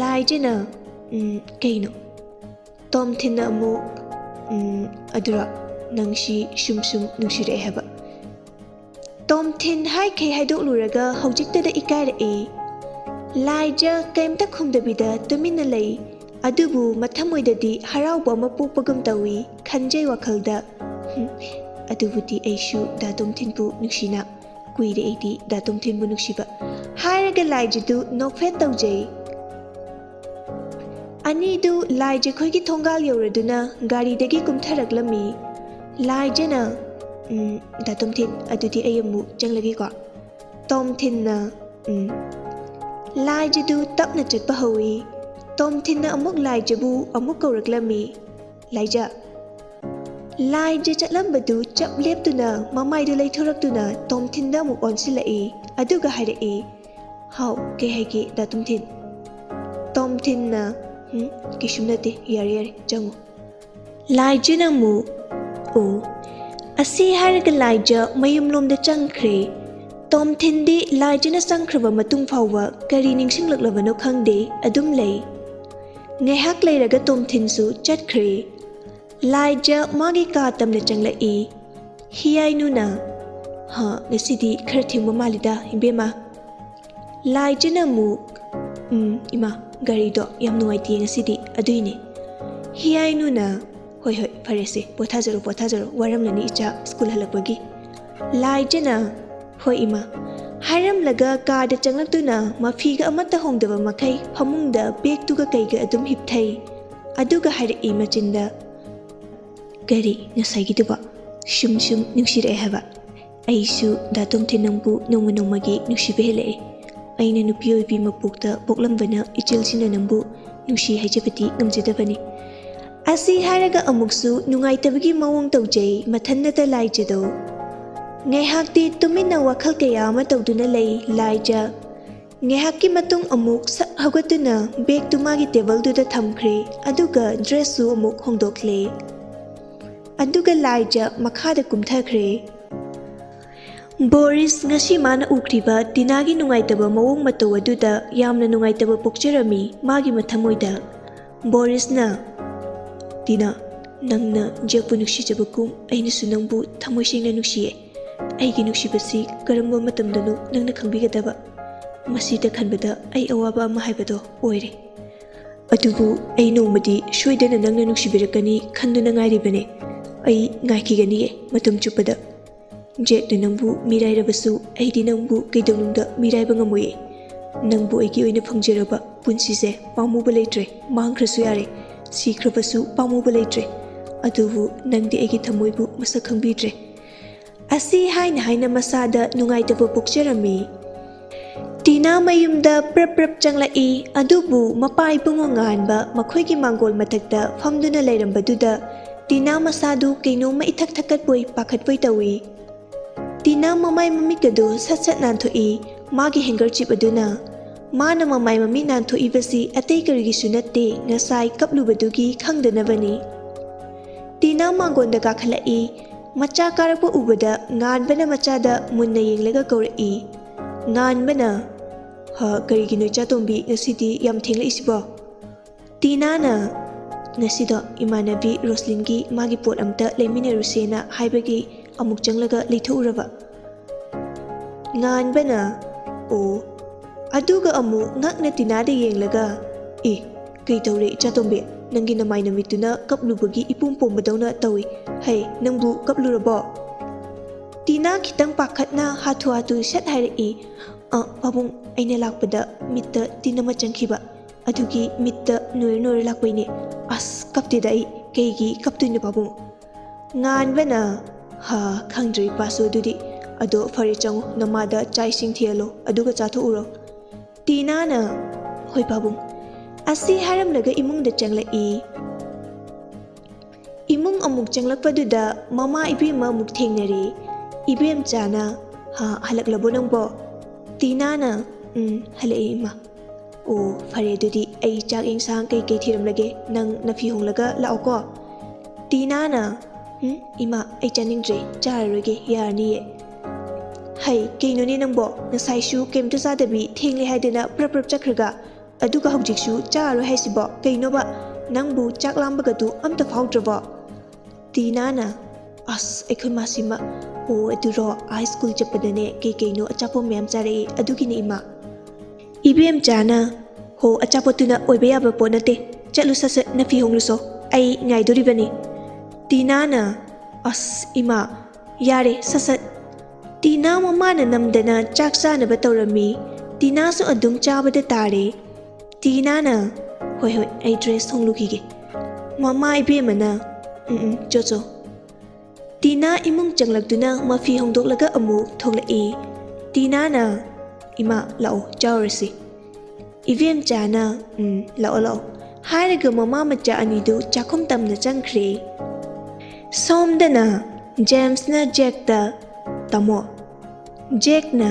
ꯂꯥꯏꯖꯅ, "ꯎꯝ, ꯀꯩꯅꯣ?" ꯇꯣꯝꯊꯤꯟꯅ ꯑꯃꯨꯛ, "ꯎꯝ, ꯑꯗꯨꯔꯣ, ꯅꯪꯁꯤ ꯁꯨꯝ ꯁꯨꯝ ꯅꯨꯡꯁꯤꯔꯛꯑꯦ ꯍꯥꯏꯕ꯫" ꯇꯣꯝꯊꯤꯟ ꯍꯥꯏꯈꯩ ꯍꯥꯏꯗꯣꯛꯂꯨꯔꯒ ꯍꯧꯖꯤꯛꯇꯗ ꯏꯀꯥꯏꯔꯛꯏ꯫ ꯂꯥꯏꯖ ꯀꯩꯝꯇ ꯈꯨꯝꯗꯕꯤꯗ ꯇꯨꯃꯤꯟꯅ ꯂꯩ꯫ ꯑꯗꯨꯕꯨ ꯃꯊꯃꯣꯏꯗꯗꯤ ꯍꯔꯥꯎꯕ ꯑꯃ ꯄꯣꯛꯄꯒꯨꯝ ꯇꯧꯏ ꯈꯟꯖꯩ ꯋꯥꯈꯜꯗ꯫ "ꯍꯨꯝ, ꯑꯗꯨꯕꯨꯗꯤ ꯑꯩꯁꯨ ꯗꯥ ꯇꯣꯝꯊꯤꯟꯕꯨ ꯅꯨꯡꯁꯤꯅ ꯀꯨꯏꯔꯦ ꯑꯩꯗꯤ ꯗꯥ ꯇꯣꯝꯊꯤꯟꯕꯨ ꯅꯨꯡꯁꯤꯕ" ꯍꯥꯏꯔꯒ ꯂꯥꯏꯖꯗꯨ ꯅꯣꯛꯐꯦꯠ ꯇꯧꯖꯩ꯫ ꯑꯅꯤꯗꯨ ꯂꯥꯏꯖꯈꯣꯏꯒꯤ ꯊꯣꯡꯒꯥꯜ ꯌꯧꯔꯗꯨꯅ ꯒꯥꯔꯤꯗꯒꯤ ꯀꯨꯝꯊꯔꯛꯂꯝꯃꯤ꯫ ꯂꯥꯏꯖꯅ, "ꯎꯝ, ꯗꯥ ꯇꯣꯝꯊꯤꯟ, ꯑꯗꯨꯗꯤ ꯑꯩ ꯑꯃꯨꯛ ꯆꯪꯂꯒꯦꯀꯣ"꯫ ꯇꯣꯝꯊꯤꯟꯅ, "ꯎꯝ"꯫ ꯂꯥꯏꯖꯗꯨ ꯇꯞꯅ ꯆꯠꯄ ꯍꯧꯏ꯫ ꯇꯣꯝꯊꯤꯟꯅ ꯑꯃꯨꯛ ꯂꯥꯏꯖꯕꯨ ꯑꯃꯨꯛ ꯀꯧꯔꯛꯂꯝꯃꯤ꯫ "ꯂꯥꯏꯖ"꯫ ꯂꯥꯏꯖ ꯆꯠꯂꯝꯕꯗꯨ ꯆꯞ ꯂꯦꯞꯇꯨꯅ ꯃꯃꯥꯏꯗꯨ ꯂꯩꯊꯣꯔꯛꯇꯨꯅ ꯇꯣꯝꯊꯤꯟꯗ ꯑꯃꯨꯛ ꯑꯣꯟꯁꯤꯜꯂꯛꯏ꯫ ꯑꯗꯨꯒ ꯍꯥꯏꯔꯛꯏ, "ꯍꯥꯎ, ꯀꯩ ꯍꯥꯏꯒꯦ ꯗꯥ ꯇꯣꯝꯊꯤꯟ?" ꯇꯣꯝꯊꯤꯟꯅ, "ꯎꯝ, ꯀꯩꯁꯨꯝ ꯅꯠꯇꯦ, ꯌꯥꯔꯦ, ꯌꯥꯔꯦ, ꯆꯪꯉꯣ"꯫ ꯂꯥꯏꯖꯅ ꯑꯃꯨꯛ, "ꯑꯣ"꯫ ꯑꯁꯤ ꯍꯥꯏꯔꯒ ꯂꯥꯏꯖ ꯃꯌꯨꯝꯂꯣꯝꯗ ꯆꯪꯈ꯭ꯔꯦ꯫ ꯇꯣꯝꯊꯤꯟꯗꯤ ꯂꯥꯏꯖꯅ ꯆꯪꯈ꯭ꯔꯕ ꯃꯇꯨꯡ ꯐꯥꯎꯕ ꯀꯔꯤ ꯅꯤꯡꯁꯤꯡꯂꯛꯂꯕꯅꯣ ꯈꯪꯗꯦ, ꯑꯗꯨꯝ ꯂꯩ꯫ ꯉꯥꯏꯍꯥꯛ ꯂꯩꯔꯒ ꯇꯣꯝꯊꯤꯟꯁꯨ ꯆꯠꯈ꯭ꯔꯦ꯫ ꯂꯥꯏꯖ ꯃꯥꯒꯤ ꯀꯥ ꯇꯝꯅ ꯆꯪꯂꯛꯏ꯫ ꯍꯤꯌꯥꯏꯅꯨꯅ, "ꯍꯥ, ꯉꯁꯤꯗꯤ ꯈꯔ ꯊꯦꯡꯕ ꯃꯥꯜꯂꯤꯗ, ꯏꯕꯦꯝꯃ"꯫ ꯂꯥꯏꯖꯅ ꯑꯃꯨꯛ, "ꯎꯝ, ꯏꯃꯥ, ꯒꯥꯔꯤꯗꯣ ꯌꯥꯝ ꯅꯨꯡꯉꯥꯏꯇꯦ ꯉꯁꯤꯗꯤ, ꯑꯗꯨꯏꯅꯦ"꯫ ꯍꯤꯌꯥꯏꯅꯨꯅ, "ꯍꯣꯏ, ꯍꯣꯏ, ꯐꯔꯦꯁꯦ, ꯄꯣꯊꯥꯖꯔꯣ, ꯄꯣꯊꯥꯖꯔꯣ, ꯋꯥꯔꯝꯂꯅꯤ ꯏꯆꯥ ꯁ꯭ꯀꯨꯜ ꯍꯜꯂꯛꯄꯒꯤ"꯫ ꯂꯥꯏꯖꯅ, "ꯍꯣꯏ, ꯏꯃꯥ" ꯍꯥꯏꯔꯝꯂꯒ ꯀꯥꯗ ꯆꯪꯂꯛꯇꯨꯅ ꯃꯐꯤꯒ ꯑꯃꯠꯇ ꯍꯣꯡꯗꯕ ꯃꯈꯩ ꯐꯃꯨꯡꯗ ꯕꯦꯒꯇꯨꯒ ꯀꯩꯒ ꯑꯗꯨꯝ ꯍꯤꯞꯊꯩ꯫ ꯑꯗꯨꯒ ꯍꯥꯏꯔꯛꯏ ꯃꯆꯤꯟꯗ, "ꯀꯔꯤ ꯉꯁꯥꯏꯒꯤꯗꯨꯕꯣ? ꯁꯨꯝ ꯁꯨꯝ ꯅꯨꯡꯁꯤꯔꯛꯑꯦ ꯍꯥꯏꯕ꯫ ꯑꯩꯁꯨ ꯗꯥ ꯇꯣꯝꯊꯤꯟ ꯅꯪꯕꯨ ꯅꯣꯡꯃ ꯅꯣꯡꯃꯒꯤ ꯅꯨꯡꯁꯤꯕ ꯍꯦꯜꯂꯛꯑꯦ꯫ ꯑꯩꯅ ꯅꯨꯄꯤ ꯑꯣꯏꯕꯤ ꯃꯄꯣꯛꯇ ꯄꯣꯛꯂꯝꯕꯅ ꯏꯆꯤꯜꯁꯤꯅ ꯅꯪꯕꯨ ꯅꯨꯡꯁꯤ ꯍꯥꯏꯖꯕꯗꯤ ꯉꯝꯖꯗꯕꯅꯤ"꯫ ꯑꯁꯤ ꯍꯥꯏꯔꯒ ꯑꯃꯨꯛꯁꯨ ꯅꯨꯡꯉꯥꯏꯇꯕꯒꯤ ꯃꯑꯣꯡ ꯇꯧꯖꯩ ꯃꯊꯟꯅꯇ ꯂꯥꯏꯖꯗꯣ꯫ ꯉꯥꯏꯍꯥꯛꯇꯤ ꯇꯨꯃꯤꯟꯅ ꯋꯥꯈꯜ ꯀꯌꯥ ꯑꯃ ꯇꯧꯗꯨꯅ ꯂꯩ ꯂꯥꯏꯖ꯫ ꯉꯥꯏꯍꯥꯛꯀꯤ ꯃꯇꯨꯡ ꯑꯃꯨꯛ ꯁꯛ ꯍꯧꯒꯠꯇꯨꯅ ꯕꯦꯒꯇꯨ ꯃꯥꯒꯤ ꯇꯦꯕꯜꯗꯨꯗ ꯊꯝꯈ꯭ꯔꯦ, ꯑꯗꯨꯒ ꯗ꯭ꯔꯦꯁꯁꯨ ꯑꯃꯨꯛ ꯍꯣꯡꯗꯣꯛꯂꯦ꯫ ꯑꯗꯨꯒ ꯂꯥꯏꯖ ꯃꯈꯥꯗ ꯀꯨꯝꯊꯈ꯭ꯔꯦ꯫ ꯕꯣꯔꯤꯁ ꯉꯁꯤ ꯃꯥꯅ ꯎꯈ꯭ꯔꯤꯕ ꯇꯤꯅꯥꯒꯤ ꯅꯨꯡꯉꯥꯏꯇꯕ ꯃꯑꯣꯡ ꯃꯇꯧ ꯑꯗꯨꯗ ꯌꯥꯝꯅ ꯅꯨꯡꯉꯥꯏꯇꯕ ꯄꯣꯛꯆꯔꯝꯃꯤ ꯃꯥꯒꯤ ꯃꯊꯃꯣꯏꯗ꯫ ꯕꯣꯔꯤꯁꯅ, "ꯇꯤꯅꯥ, ꯅꯪꯅ ꯖꯦꯛꯄꯨ ꯅꯨꯡꯁꯤꯖꯕꯒꯨꯝ ꯑꯩꯅꯁꯨ ꯅꯪꯕꯨ ꯊꯃꯣꯏ ꯁꯦꯡꯅ ꯅꯨꯡꯁꯤꯌꯦ꯫ ꯑꯩꯒꯤ ꯅꯨꯡꯁꯤꯕꯁꯤ ꯀꯔꯝꯕ ꯃꯇꯝꯗꯅꯣ ꯅꯪꯅ ꯈꯪꯕꯤꯒꯗꯕ? ꯃꯁꯤꯗ ꯈꯟꯕꯗ ꯑꯩ ꯑꯋꯥꯕ ꯑꯃ ꯍꯥꯏꯕꯗꯣ ꯑꯣꯏꯔꯦ꯫ ꯑꯗꯨꯕꯨ ꯑꯩ ꯅꯣꯡꯃꯗꯤ ꯁꯣꯏꯗꯅ ꯅꯪꯅ ꯅꯨꯡꯁꯤꯕꯤꯔꯛꯀꯅꯤ ꯈꯟꯗꯨꯅ ꯉꯥꯏꯔꯤꯕꯅꯦ꯫ ꯑꯩ ꯉꯥꯏꯈꯤꯒꯅꯤꯌꯦ ꯃꯇꯝ ꯆꯨꯞꯄꯗ꯫ ꯖꯦꯛꯅ ꯅꯪꯕꯨ ꯃꯤꯔꯥꯏꯔꯕꯁꯨ ꯑꯩꯗꯤ ꯅꯪꯕꯨ ꯀꯩꯗꯧꯅꯨꯡꯗ ꯃꯤꯔꯥꯏꯕ ꯉꯝꯃꯣꯏꯌꯦ꯫ ꯅꯪꯕꯨ ꯑꯩꯒꯤ ꯑꯣꯏꯅ ꯐꯪꯖꯔꯕ ꯄꯨꯟꯁꯤꯁꯦ ꯄꯥꯝꯃꯨꯕ ꯂꯩꯇ꯭ꯔꯦ꯫ ꯃꯥꯡꯈ꯭ꯔꯁꯨ ꯌꯥꯔꯦ, ꯁꯤꯈ꯭ꯔꯕꯁꯨ ꯄꯥꯝꯃꯨꯕ ꯂꯩꯇ꯭ꯔꯦ꯫ ꯑꯗꯨꯕꯨ ꯅꯪꯗꯤ ꯑꯩꯒꯤ ꯊꯃꯣꯏꯕꯨ ꯃꯁꯛ ꯈꯪꯕꯤꯗ꯭ꯔꯦ꯫ ꯑꯁꯤ ꯍꯥꯏꯅ ꯍꯥꯏꯅ ꯃꯁꯥꯗ ꯅꯨꯡꯉꯥꯏꯇꯕ ꯄꯣꯛꯆꯔꯝꯃꯤ꯫ ꯇꯤꯅꯥ ꯃꯌꯨꯝꯗ ꯄ꯭ꯔꯞ ꯄ꯭ꯔꯞ ꯆꯪꯂꯛꯏ꯫ ꯑꯗꯨꯕꯨ ꯃꯄꯥ ꯏꯕꯨꯡꯉꯣ ꯉꯥꯟꯕ ꯃꯈꯣꯏꯒꯤ ꯃꯥꯡꯒꯣꯜ ꯃꯊꯛꯇ ꯐꯝꯗꯨꯅ ꯂꯩꯔꯝꯕꯗꯨꯗ ꯇꯤꯅꯥ ꯃꯁꯥꯗꯨ ꯀꯩꯅꯣꯝꯃ ꯏꯊꯛ ꯊꯛꯀꯠꯄꯣꯏ ꯄꯥꯈꯠꯄꯣꯏ ꯇꯧꯏ꯫ ꯇꯤꯅꯥ ꯃꯃꯥꯏ ꯃꯃꯤꯠꯀꯗꯨ ꯁꯠ ꯁꯠ ꯅꯥꯟꯊꯣꯛꯏ꯫ ꯃꯥꯒꯤ ꯍꯦꯡꯀꯔꯆꯤꯞ ꯑꯗꯨꯅ ꯃꯥꯅ ꯃꯃꯥꯏ ꯃꯃꯤꯠ ꯅꯥꯟꯊꯣꯛꯏꯕꯁꯤ ꯑꯇꯩ ꯀꯔꯤꯒꯤꯁꯨ ꯅꯠꯇꯦ, ꯉꯁꯥꯏ ꯀꯞꯂꯨꯕꯗꯨꯒꯤ ꯈꯪꯗꯅꯕꯅꯤ꯫ ꯇꯤꯅꯥ ꯃꯥꯡꯒꯣꯟꯗ ꯀꯥꯈꯠꯂꯛꯏ꯫ ꯃꯆꯥ ꯀꯥꯔꯛꯄ ꯎꯕꯗ ꯉꯥꯟꯕꯅ ꯃꯆꯥꯗ ꯃꯨꯟꯅ ꯌꯦꯡꯂꯒ ꯀꯧꯔꯛꯏ꯫ ꯉꯥꯟꯕꯅ, "ꯍ, ꯀꯔꯤꯒꯤꯅꯣ ꯏꯆꯥꯇꯣꯝꯕꯤ, ꯉꯁꯤꯗꯤ ꯌꯥꯝ ꯊꯦꯡꯂꯛꯏꯁꯤꯕꯣ?" ꯇꯤꯅꯥꯅ, "ꯉꯁꯤꯗꯣ ꯏꯃꯥꯟꯅꯕꯤ ꯔꯣꯁꯂꯤꯟꯒꯤ ꯃꯥꯒꯤ ꯄꯣꯠ ꯑꯝꯇ ꯂꯩꯃꯤꯟꯅꯔꯨꯁꯦꯅ ꯍꯥꯏꯕꯒꯤ ꯑꯃꯨꯛ ꯆꯪꯂꯒ ꯂꯩꯊꯣꯛꯎꯔꯕ꯫" ꯉꯥꯟꯕꯅ, "ꯑꯣ꯫" ꯑꯗꯨꯒ ꯑꯃꯨꯛ ꯉꯛꯅ ꯇꯤꯅꯥꯗ ꯌꯦꯡꯂꯒ, "ꯑꯦ, ꯀꯩ ꯇꯧꯔꯦ ꯏꯆꯥꯇꯣꯝꯕꯤ? ꯅꯪꯒꯤ ꯅꯃꯥꯏ ꯅꯃꯤꯠꯇꯨꯅ ꯀꯞꯂꯨꯕꯒꯤ ꯏꯄꯣꯝ ꯄꯣꯝꯕꯗꯧꯅ ꯇꯧꯏ꯫ ꯍꯩ, ꯅꯪꯕꯨ ꯀꯞꯂꯨꯔꯕꯣ?" ꯇꯤꯅꯥ ꯈꯤꯇꯪ ꯄꯥꯈꯠꯅ ꯍꯥꯊꯨ ꯍꯥꯊꯨ ꯁꯠ ꯍꯥꯏꯔꯛꯏ, "ꯑ, ꯄꯥꯕꯨꯡ, ꯑꯩꯅ ꯂꯥꯛꯄꯗ ꯃꯤꯠꯇ ꯇꯤꯟ ꯑꯃ ꯆꯪꯈꯤꯕ꯫ ꯑꯗꯨꯒꯤ ꯃꯤꯠꯇ ꯅꯣꯏꯔ ꯅꯣꯏꯔ ꯂꯥꯛꯄꯩꯅꯦ꯫ ꯑꯁ, ꯀꯞꯇꯦꯗ ꯑꯩ꯫ ꯀꯩꯒꯤ ꯀꯞꯇꯣꯏꯅꯣ ꯄꯥꯕꯨꯡ?" ꯉꯥꯟꯕꯅ, "ꯍꯥ, ꯈꯪꯗ꯭ꯔꯦ ꯏꯄꯥꯁꯨ ꯑꯗꯨꯗꯤ꯫ ꯑꯗꯣ ꯐꯔꯦ, ꯆꯪꯉꯣ, ꯅꯃꯥꯗ ꯆꯥꯛ ꯏꯁꯤꯡ ꯊꯤꯍꯜꯂꯣ, ꯑꯗꯨꯒ ꯆꯥꯊꯣꯛꯎꯔꯣ꯫" ꯇꯤꯅꯥꯅ, "ꯍꯣꯏ ꯄꯥꯕꯨꯡ꯫" ꯑꯁꯤ ꯍꯥꯏꯔꯝꯂꯒ ꯏꯃꯨꯡꯗ ꯆꯪꯂꯛꯏ꯫ ꯏꯃꯨꯡ ꯑꯃꯨꯛ ꯆꯪꯂꯛꯄꯗꯨꯗ ꯃꯃꯥ ꯏꯕꯦꯝꯃ ꯑꯃꯨꯛ ꯊꯦꯡꯅꯔꯦ꯫ ꯏꯕꯦꯝꯆꯥꯅ, "ꯍꯥ, ꯍꯜꯂꯛꯂꯕꯣ ꯅꯪꯕꯣ?" ꯇꯤꯅꯥꯅ, "ꯎꯝ, ꯍꯜꯂꯛꯑꯦ ꯏꯃꯥ꯫" "ꯑꯣ, ꯐꯔꯦ ꯑꯗꯨꯗꯤ, ꯑꯩ ꯆꯥꯛ ꯏꯟꯁꯥꯡ ꯀꯩꯀꯩ ꯊꯤꯔꯝꯂꯒꯦ, ꯅꯪ ꯅꯐꯤ ꯍꯣꯡꯂꯒ ꯂꯥꯛꯑꯣꯀꯣ꯫" ꯇꯤꯅꯥꯅ, "ꯎꯝ, ꯏꯃꯥ, ꯑꯩ ꯆꯥꯅꯤꯡꯗ꯭ꯔꯦ, ꯆꯥꯔꯔꯣꯏꯒꯦ, ꯌꯥꯔꯅꯤꯌꯦ꯫" "ꯍꯩ, ꯀꯩꯅꯣꯅꯦ ꯅꯪꯕꯣ? ꯉꯁꯥꯏꯁꯨ ꯀꯩꯝꯇ ꯆꯥꯗꯕꯤ ꯊꯦꯡꯂꯦ ꯍꯥꯏꯗꯅ ꯄ꯭ꯔꯞ ꯄ꯭ꯔꯞ ꯆꯠꯈ꯭ꯔꯒ, ꯑꯗꯨꯒ ꯍꯧꯖꯤꯛꯁꯨ ꯆꯥꯔꯔꯣꯏ ꯍꯥꯏꯁꯤꯕꯣ? ꯀꯩꯅꯣꯕ? ꯅꯪꯕꯨ ꯆꯥꯛ ꯂꯥꯝꯕꯒꯗꯨ ꯑꯝꯇ ꯐꯥꯎꯗ꯭ꯔꯕꯣ?" ꯇꯤꯅꯥꯅ, "ꯑꯁ, ꯑꯩꯈꯣꯏ ꯃꯥꯁꯤꯃ ꯑꯣ, ꯑꯗꯨꯔꯣ? ꯍꯥꯏ ꯁ꯭ꯀꯨꯜ ꯆꯠꯄꯗꯅꯦ ꯀꯩ ꯀꯩꯅꯣ ꯑꯆꯥꯄꯣꯠ ꯃꯌꯥꯝ ꯆꯥꯔꯛꯏ, ꯑꯗꯨꯒꯤꯅꯦ ꯏꯃꯥ꯫ ꯏꯕꯦꯝꯆꯥꯅ, "ꯍꯣ, ꯑꯆꯥꯄꯣꯠꯇꯨꯅ ꯑꯣꯏꯕ ꯌꯥꯕ ꯄꯣꯠ ꯅꯠꯇꯦ꯫ ꯆꯠꯂꯨ, ꯁꯠ ꯁꯠ ꯅꯐꯤ ꯍꯣꯡꯂꯨꯁꯣ꯫ ꯑꯩ ꯉꯥꯏꯗꯣꯔꯤꯕꯅꯤ꯫" ꯇꯤꯅꯥꯅ, "ꯑꯁ ꯏꯃꯥ, ꯌꯥꯔꯦ, ꯁꯠ ꯁꯠ꯫" ꯇꯤꯅꯥ ꯃꯃꯥꯅ ꯅꯝꯗꯅ ꯆꯥꯛ ꯆꯥꯅꯕ ꯇꯧꯔꯝꯃꯤ꯫ ꯇꯤꯅꯥꯁꯨ ꯑꯗꯨꯝ ꯆꯥꯕꯗ ꯇꯥꯔꯦ꯫ ꯇꯤꯅꯥꯅ, "ꯍꯣꯏ ꯍꯣꯏ, ꯑꯩ ꯗ꯭ꯔꯦꯁ ꯍꯣꯡꯂꯨꯈꯤꯒꯦ꯫" ꯃꯃꯥ ꯏꯕꯦꯝꯃꯅ, "ꯎꯝ ꯎꯝ, ꯆꯣ ꯆꯣ꯫" ꯇꯤꯅꯥ ꯏꯃꯨꯡ ꯆꯪꯂꯛꯇꯨꯅ ꯃꯐꯤ ꯍꯣꯡꯗꯣꯛꯂꯒ ꯑꯃꯨꯛ ꯊꯣꯛꯂꯛꯏ꯫ ꯇꯤꯅꯥꯅ, "ꯏꯃꯥ, ꯂꯥꯛꯑꯣ, ꯆꯥꯎꯔꯁꯤ꯫" ꯏꯕꯦꯝꯆꯥꯅ, "ꯎꯝ, ꯂꯥꯛꯑꯣ ꯂꯥꯛꯑꯣ" ꯍꯥꯏꯔꯒ ꯃꯃꯥ ꯃꯆꯥ ꯑꯅꯤꯗꯨ ꯆꯥꯛꯈꯨꯝ ꯇꯝꯅ ꯆꯪꯈ꯭ꯔꯦ꯫ ꯁꯣꯝꯗꯅ ꯖꯦꯝꯁꯅ ꯖꯦꯛꯇ, "ꯇꯥꯃꯣ꯫" ꯖꯦꯛꯅ,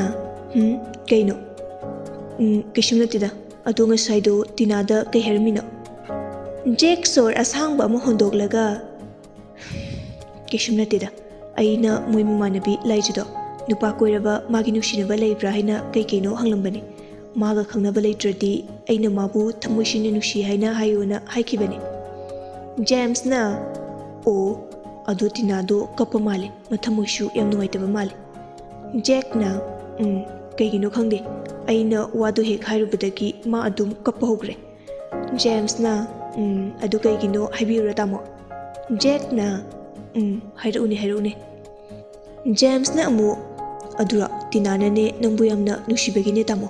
"ꯍꯨꯝ, ꯀꯩꯅꯣ?" "ꯎꯝ, ꯀꯩꯁꯨꯝ ꯅꯠꯇꯦꯗ꯫ ꯑꯗꯣ ꯉꯁꯥꯏꯗꯣ ꯇꯤꯅꯥꯗ ꯀꯩ ꯍꯥꯏꯔꯝꯃꯤꯅꯣ?" ꯖꯦꯛ ꯁꯣꯔ ꯑꯁꯥꯡꯕ ꯑꯃ ꯍꯣꯟꯗꯣꯛꯂꯒ, "ꯀꯩꯁꯨꯝ ꯅꯠꯇꯦꯗ꯫ ꯑꯩꯅ ꯃꯣꯏ ꯃꯃꯥꯟꯅꯕꯤ ꯂꯥꯏꯖꯨꯗꯣ ꯅꯨꯄꯥ ꯀꯣꯏꯔꯕ, ꯃꯥꯒꯤ ꯅꯨꯡꯁꯤꯅꯕ ꯂꯩꯕ꯭ꯔꯥ ꯍꯥꯏꯅ ꯀꯩ ꯀꯩꯅꯣ ꯍꯪꯂꯝꯕꯅꯤ꯫ ꯃꯥꯒ ꯈꯪꯅꯕ ꯂꯩꯇ꯭ꯔꯗꯤ ꯑꯩꯅ ꯃꯥꯕꯨ ꯊꯃꯣꯏ ꯁꯦꯡꯅ ꯅꯨꯡꯁꯤ ꯍꯥꯏꯅ ꯍꯥꯏꯌꯣꯅ ꯍꯥꯏꯈꯤꯕꯅꯤ꯫" ꯖꯦꯝꯁꯅ, "ꯑꯣ, ꯑꯗꯣ ꯇꯤꯅꯥꯗꯣ ꯀꯞꯄ ꯃꯥꯜꯂꯦ, ꯃꯊꯃꯣꯏꯁꯨ ꯌꯥꯝ ꯅꯨꯡꯉꯥꯏꯇꯕ ꯃꯥꯜꯂꯦ꯫" ꯖꯦꯛꯅ, "ꯎꯝ, ꯀꯩꯒꯤꯅꯣ ꯈꯪꯗꯦ, ꯑꯩꯅ ꯋꯥꯗꯣ ꯍꯦꯛ ꯍꯥꯏꯔꯨꯕꯗꯒꯤ ꯃꯥ ꯑꯗꯨꯝ ꯀꯞꯄ ꯍꯧꯈ꯭ꯔꯦ꯫" ꯖꯦꯝꯁꯅ, "ꯎꯝ, ꯑꯗꯨ ꯀꯩꯒꯤꯅꯣ ꯍꯥꯏꯕꯤꯌꯨꯔꯥ, ꯇꯥꯃꯣ?" ꯖꯦꯛꯅ, "ꯎꯝ, ꯍꯥꯏꯔꯛꯎꯅꯦ, ꯍꯥꯏꯔꯛꯎꯅꯦ꯫" ꯖꯦꯝꯁꯅ ꯑꯃꯨꯛ, "ꯑꯗꯨꯔꯣ, ꯇꯤꯅꯥꯅꯅꯦ ꯅꯪꯕꯨ ꯌꯥꯝꯅ ꯅꯨꯡꯁꯤꯕꯒꯤꯅꯦ, ꯇꯥꯃꯣ꯫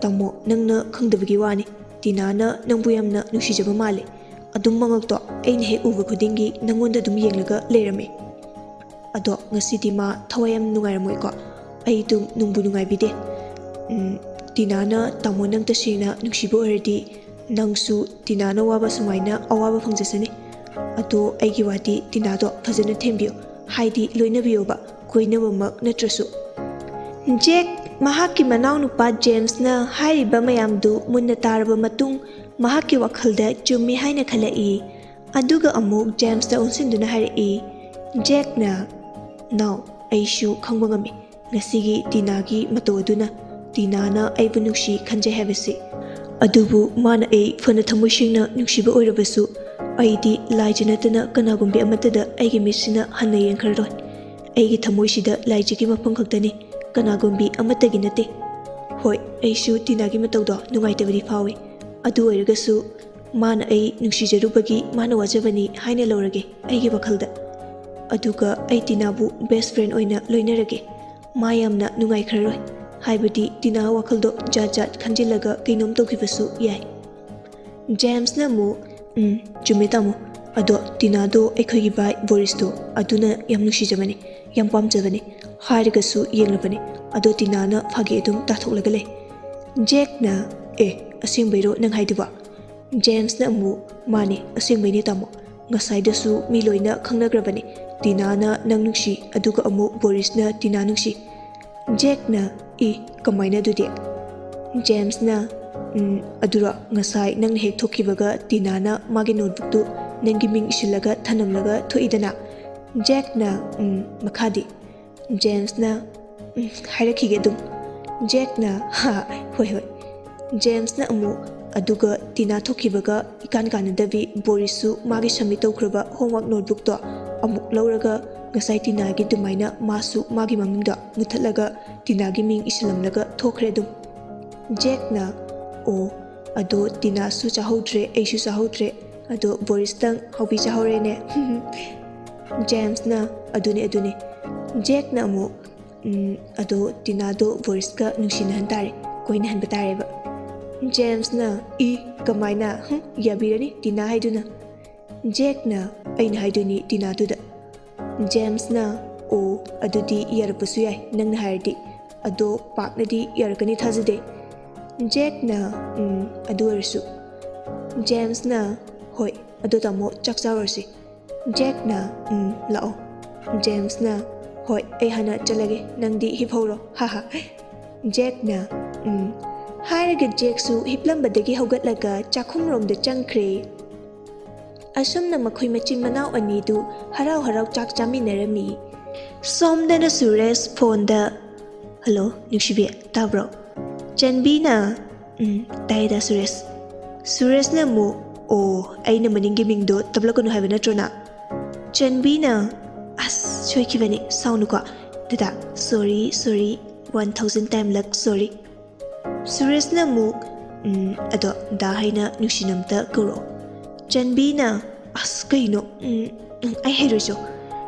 ꯇꯥꯃꯣ, ꯅꯪꯅ ꯈꯪꯗꯕꯒꯤ ꯋꯥꯅꯤ꯫ ꯇꯤꯅꯥꯅ ꯅꯪꯕꯨ ꯌꯥꯝꯅ ꯅꯨꯡꯁꯤꯖꯕ ꯃꯥꯜꯂꯦ꯫ ꯑꯗꯨꯝ ꯃꯉꯛꯇꯣ ꯑꯩꯅ ꯍꯦꯛ ꯎꯕ ꯈꯨꯗꯤꯡꯒꯤ ꯅꯪꯉꯣꯟꯗ ꯑꯗꯨꯝ ꯌꯦꯡꯂꯒ ꯂꯩꯔꯝꯃꯦ꯫ ꯑꯗꯣ ꯉꯁꯤꯗꯤ ꯃꯥ ꯊꯋꯥꯏ ꯌꯥꯝ ꯅꯨꯡꯉꯥꯏꯔꯝꯃꯣꯏꯀꯣ꯫ ꯑꯩ ꯑꯗꯨꯝ ꯅꯨꯡꯕꯨ ꯅꯨꯡꯉꯥꯏꯕꯤꯗꯦ꯫ ꯎꯝ, ꯇꯤꯅꯥꯅ ꯇꯥꯃꯣ ꯅꯪ ꯇꯁꯦꯡꯅ ꯅꯨꯡꯁꯤꯕ ꯑꯣꯏꯔꯗꯤ ꯅꯪꯁꯨ ꯇꯤꯅꯥꯅ ꯋꯥꯕ ꯁꯨꯃꯥꯏꯅ ꯑꯋꯥꯕ ꯐꯪꯖꯁꯅꯤ꯫ ꯑꯗꯣ ꯑꯩꯒꯤ ꯋꯥꯗꯤ ꯇꯤꯅꯥꯗꯣ ꯐꯖꯅ ꯊꯦꯝꯕꯤꯌꯨ, ꯍꯥꯏꯗꯤ ꯂꯣꯏꯅꯕꯤꯌꯣꯕ, ꯀꯣꯏꯅꯕꯃꯛ ꯅꯠꯇ꯭ꯔꯁꯨ꯫" ꯖꯦꯛ ꯃꯍꯥꯛꯀꯤ ꯃꯅꯥꯎꯅꯨꯄꯥ ꯖꯦꯝꯁꯅ ꯍꯥꯏꯔꯤꯕ ꯃꯌꯥꯝꯗꯨ ꯃꯨꯟꯅ ꯇꯥꯔꯕ ꯃꯇꯨꯡ ꯃꯍꯥꯛꯀꯤ ꯋꯥꯈꯜꯗ ꯆꯨꯝꯃꯤ ꯍꯥꯏꯅ ꯈꯜꯂꯛꯏ꯫ ꯑꯗꯨꯒ ꯑꯃꯨꯛ ꯖꯦꯝꯁꯇ ꯑꯣꯟꯁꯤꯟꯗꯨꯅ ꯍꯥꯏꯔꯛꯏ꯫ ꯖꯦꯛꯅ, "ꯅꯥꯎ, ꯑꯩꯁꯨ ꯈꯪꯕ ꯉꯝꯃꯤ꯫ ꯉꯁꯤꯒꯤ ꯇꯤꯅꯥꯒꯤ ꯃꯇꯧ ꯑꯗꯨꯅ ꯇꯤꯅꯥꯅ ꯑꯩꯕꯨ ꯅꯨꯡꯁꯤ ꯈꯟꯖꯩ ꯍꯥꯏꯕꯁꯤ꯫ ꯑꯗꯨꯕꯨ ꯃꯥꯅ ꯑꯩ ꯐꯅ ꯊꯃꯣꯏ ꯁꯦꯡꯅ ꯅꯨꯡꯁꯤꯕ ꯑꯣꯏꯔꯕꯁꯨ ꯑꯩꯗꯤ ꯂꯥꯏꯖ ꯅꯠꯇꯅ ꯀꯅꯥꯒꯨꯝꯕꯤ ꯑꯃꯠꯇꯗ ꯑꯩꯒꯤ ꯃꯤꯠꯁꯤꯅ ꯍꯟꯅ ꯌꯦꯡꯈ꯭ꯔꯔꯣꯏ꯫ ꯑꯩꯒꯤ ꯊꯃꯣꯏꯁꯤꯗ ꯂꯥꯏꯖꯒꯤ ꯃꯐꯝ ꯈꯛꯇꯅꯤ, ꯀꯅꯥꯒꯨꯝꯕꯤ ꯑꯃꯠꯇꯒꯤ ꯅꯠꯇꯦ꯫ ꯍꯣꯏ, ꯑꯩꯁꯨ ꯇꯤꯅꯥꯒꯤ ꯃꯇꯧꯗꯣ ꯅꯨꯡꯉꯥꯏꯇꯕꯗꯤ ꯐꯥꯎꯏ꯫ ꯑꯗꯨ ꯑꯣꯏꯔꯒꯁꯨ ꯃꯥꯅ ꯑꯩ ꯅꯨꯡꯁꯤꯖꯔꯨꯕꯒꯤ ꯃꯥꯅ ꯋꯥꯖꯕꯅꯤ ꯍꯥꯏꯅ ꯂꯧꯔꯒꯦ ꯑꯩꯒꯤ ꯋꯥꯈꯜꯗ꯫ ꯑꯗꯨꯒ ꯑꯩ ꯇꯤꯅꯥꯕꯨ best friend ꯑꯣꯏꯅ ꯂꯣꯏꯅꯔꯒꯦ꯫ ꯃꯥ ꯌꯥꯝꯅ ꯅꯨꯡꯉꯥꯏꯈ꯭ꯔꯔꯣꯏ, ꯍꯥꯏꯕꯗꯤ ꯇꯤꯅꯥ ꯋꯥꯈꯜꯗꯣ ꯖꯥꯠ ꯖꯥꯠ ꯈꯟꯖꯤꯜꯂꯒ ꯀꯩꯅꯣꯝ ꯇꯧꯈꯤꯕꯁꯨ ꯌꯥꯏ꯫ ꯖꯦꯝꯁꯅ ꯑꯃꯨꯛ, "ꯎꯝ, ꯆꯨꯝꯃꯦ ꯇꯥꯃꯣ꯫ ꯑꯗꯣ ꯇꯤꯅꯥꯗꯣ ꯑꯩꯈꯣꯏꯒꯤ ꯚꯥꯏ ꯕꯣꯔꯤꯁꯇꯣ ꯑꯗꯨꯅ ꯌꯥꯝ ꯅꯨꯡꯁꯤꯖꯕꯅꯤ, ꯌꯥꯝ ꯄꯥꯝꯖꯕꯅꯤ꯫ ꯍꯥꯏꯔꯒꯁꯨ ꯌꯦꯡꯂꯕꯅꯤ꯫ ꯑꯗꯣ ꯇꯤꯅꯥꯅ ꯐꯥꯒꯤ ꯑꯗꯨꯝ ꯇꯥꯊꯣꯛꯂꯒ ꯂꯩ꯫" ꯖꯦꯛꯅ, "ꯑꯦ, ꯑꯁꯦꯡꯕꯩꯔꯣ ꯅꯪ ꯍꯥꯏꯗꯨꯕꯣ?" ꯖꯦꯝꯁꯅ ꯑꯃꯨꯛ, "ꯃꯥꯅꯦ, ꯑꯁꯦꯡꯕꯩꯅꯦ ꯇꯥꯃꯣ꯫ ꯉꯁꯥꯏꯗꯁꯨ ꯃꯤ ꯂꯣꯏꯅ ꯈꯪꯅꯈ꯭ꯔꯕꯅꯤ, ꯇꯤꯅꯥꯅ ꯅꯪ ꯅꯨꯡꯁꯤ, ꯑꯗꯨꯒ ꯑꯃꯨꯛ ꯕꯣꯔꯤꯁꯅ ꯇꯤꯅꯥ ꯅꯨꯡꯁꯤ꯫" ꯖꯦꯛꯅ, "ꯏ, ꯀꯃꯥꯏꯅ ꯑꯗꯨꯗꯤ?" ꯖꯦꯝꯁꯅ, "ꯎꯝ, ꯑꯗꯨꯔꯣ, ꯉꯁꯥꯏ ꯅꯪꯅ ꯍꯦꯛ ꯊꯣꯛꯈꯤꯕꯒ ꯇꯤꯅꯥꯅ ꯃꯥꯒꯤ ꯅꯣꯠꯕꯨꯛꯇꯨ ꯅꯪꯒꯤ ꯃꯤꯡ ꯏꯁꯤꯜꯂꯒ ꯊꯅꯝꯂꯒ ꯊꯣꯛꯏꯗꯅ?" ꯖꯦꯛꯅ, "ꯎꯝ, ꯃꯈꯥꯗꯤ?" ꯖꯦꯝꯁꯅ, "ꯎꯝ, ꯍꯥꯏꯔꯛꯈꯤꯒꯦ ꯑꯗꯨꯝ꯫" ꯖꯦꯛꯅ, "ꯍꯥ, ꯍꯣꯏ, ꯍꯣꯏ꯫" ꯖꯦꯝꯁꯅ ꯑꯃꯨꯛ, "ꯑꯗꯨꯒ ꯇꯤꯅꯥ ꯊꯣꯛꯈꯤꯕꯒ ꯏꯀꯥꯟ ꯀꯥꯟꯅꯗꯕꯤ ꯕꯣꯔꯤꯁꯁꯨ ꯃꯥꯒꯤ submit ꯇꯧꯈ꯭ꯔꯕ homework notebookꯇꯣ ꯑꯃꯨꯛ ꯂꯧꯔꯒ ꯉꯁꯥꯏ ꯇꯤꯅꯥꯒꯤ ꯑꯗꯨꯃꯥꯏꯅ ꯃꯥꯁꯨ ꯃꯥꯒꯤ ꯃꯃꯤꯡꯗꯣ ꯃꯨꯊꯠꯂꯒ ꯇꯤꯅꯥꯒꯤ ꯃꯤꯡ ꯏꯁꯤꯜꯂꯝꯂꯒ ꯊꯣꯛꯈ꯭ꯔꯦ ꯑꯗꯨꯝ꯫" ꯖꯦꯛꯅ, "ꯑꯣ, ꯑꯗꯣ ꯇꯤꯅꯥꯁꯨ ꯆꯥꯍꯧꯗ꯭ꯔꯦ, ꯑꯩꯁꯨ ꯆꯥꯍꯧꯗ꯭ꯔꯦ, ꯑꯗꯣ ꯕꯣꯔꯤꯁꯇꯪ ꯍꯥꯎꯕꯤ ꯆꯥꯍꯧꯔꯦꯅꯦ꯫" ꯖꯦꯝꯁꯅ, "ꯑꯗꯨꯅꯦ, ꯑꯗꯨꯅꯦ꯫" ꯖꯦꯛꯅ ꯑꯃꯨꯛ, "ꯎꯝ, ꯑꯗꯣ ꯇꯤꯅꯥꯗꯣ ꯕꯣꯔꯤꯁꯀ ꯅꯨꯡꯁꯤꯅꯍꯟ ꯇꯥꯔꯦ, ꯀꯣꯏꯅꯍꯟꯕ ꯇꯥꯔꯦꯕ꯫" ꯖꯦꯝꯁꯅ, "ꯏ, ꯀꯃꯥꯏꯅ? ꯍꯨꯝ, ꯌꯥꯕꯤꯔꯅꯤ ꯇꯤꯅꯥ ꯍꯥꯏꯗꯨꯅ꯫" ꯖꯦꯛꯅ, "ꯑꯩꯅ ꯍꯥꯏꯗꯣꯏꯅꯤ ꯇꯤꯅꯥꯗꯨꯗ꯫" ꯖꯦꯝꯁꯅ, "ꯑꯣ, ꯑꯗꯨꯗꯤ ꯌꯥꯔꯛꯄꯁꯨ ꯌꯥꯏ ꯅꯪꯅ ꯍꯥꯏꯔꯗꯤ꯫ ꯑꯗꯣ ꯄꯥꯛꯅꯗꯤ ꯌꯥꯔꯛꯀꯅꯤ ꯊꯥꯖꯗꯦ꯫" ꯖꯦꯛꯅ, "ꯎꯝ, ꯑꯗꯨ ꯑꯣꯏꯔꯁꯨ꯫" ꯖꯦꯝꯁꯅ, "ꯍꯣꯏ, ꯑꯗꯣ ꯇꯥꯃꯣ ꯆꯥꯛ ꯆꯥꯔꯨꯔꯁꯤ꯫" ꯖꯦꯛꯅ, "ꯎꯝ, ꯂꯥꯛꯑꯣ꯫" ꯖꯦꯝꯁꯅ, "ꯍꯣꯏ, ꯑꯩ ꯍꯥꯟꯅ ꯆꯠꯂꯒꯦ, ꯅꯪꯗꯤ ꯍꯤꯞꯍꯧꯔꯣ, ꯍꯥ ꯍꯥ꯫" ꯖꯦꯛꯅ, "ꯎꯝ꯫" ꯍꯥꯏꯔꯒ ꯖꯦꯛꯁꯨ ꯍꯤꯞꯂꯝꯕꯗꯒꯤ ꯍꯧꯒꯠꯂꯒ ꯆꯥꯛꯈꯨꯝꯔꯣꯝꯗ ꯆꯪꯈ꯭ꯔꯦ꯫ ꯑꯁꯨꯝꯅ ꯃꯈꯣꯏ ꯃꯆꯤꯟ ꯃꯅꯥꯎ ꯑꯅꯤꯗꯨ ꯍꯔꯥꯎ ꯍꯔꯥꯎ ꯆꯥꯛ ꯆꯥꯃꯤꯟꯅꯔꯝꯃꯤ꯫ ꯁꯣꯝꯗꯅ ꯁꯨꯔꯦꯁ ꯐꯣꯟꯗ, "ꯍꯜꯂꯣ, ꯅꯨꯡꯁꯤꯕꯤ, ꯇꯥꯕ꯭ꯔꯣ?" ꯆꯟꯕꯤꯅ, "ꯎꯝ, ꯇꯥꯏꯌꯦꯗ ꯁꯨꯔꯦꯁ꯫" ꯁꯨꯔꯦꯁꯅ ꯑꯃꯨꯛ, "ꯑꯣ, ꯑꯩꯅ ꯃꯅꯤꯡꯒꯤ ꯃꯤꯡꯗꯣ ꯇꯞꯂꯛꯀꯅꯨ ꯍꯥꯏꯕ ꯅꯠꯇ꯭ꯔꯣ ꯅꯪ?" ꯆꯟꯕꯤꯅ, ꯑꯁ, ꯁꯣꯏꯈꯤꯕꯅꯤ, ꯁꯥꯎꯅꯨꯀꯣ꯫ ꯗꯗꯥ, sorry, sorry, one thousand time ꯂꯛ sorry꯫ ꯁꯨꯔꯦꯁꯅ ꯑꯃꯨꯛ, "ꯎꯝ, ꯑꯗꯣ ꯗꯥ ꯍꯥꯏꯅ ꯅꯨꯡꯁꯤꯅ ꯑꯝꯇ ꯀꯧꯔꯛꯑꯣ꯫" ꯆꯟꯕꯤꯅ, "ꯑꯁ, ꯀꯩꯅꯣ? ꯎꯝ, ꯎꯝ, ꯑꯩ ꯍꯩꯔꯣꯏ ꯆꯣ꯫"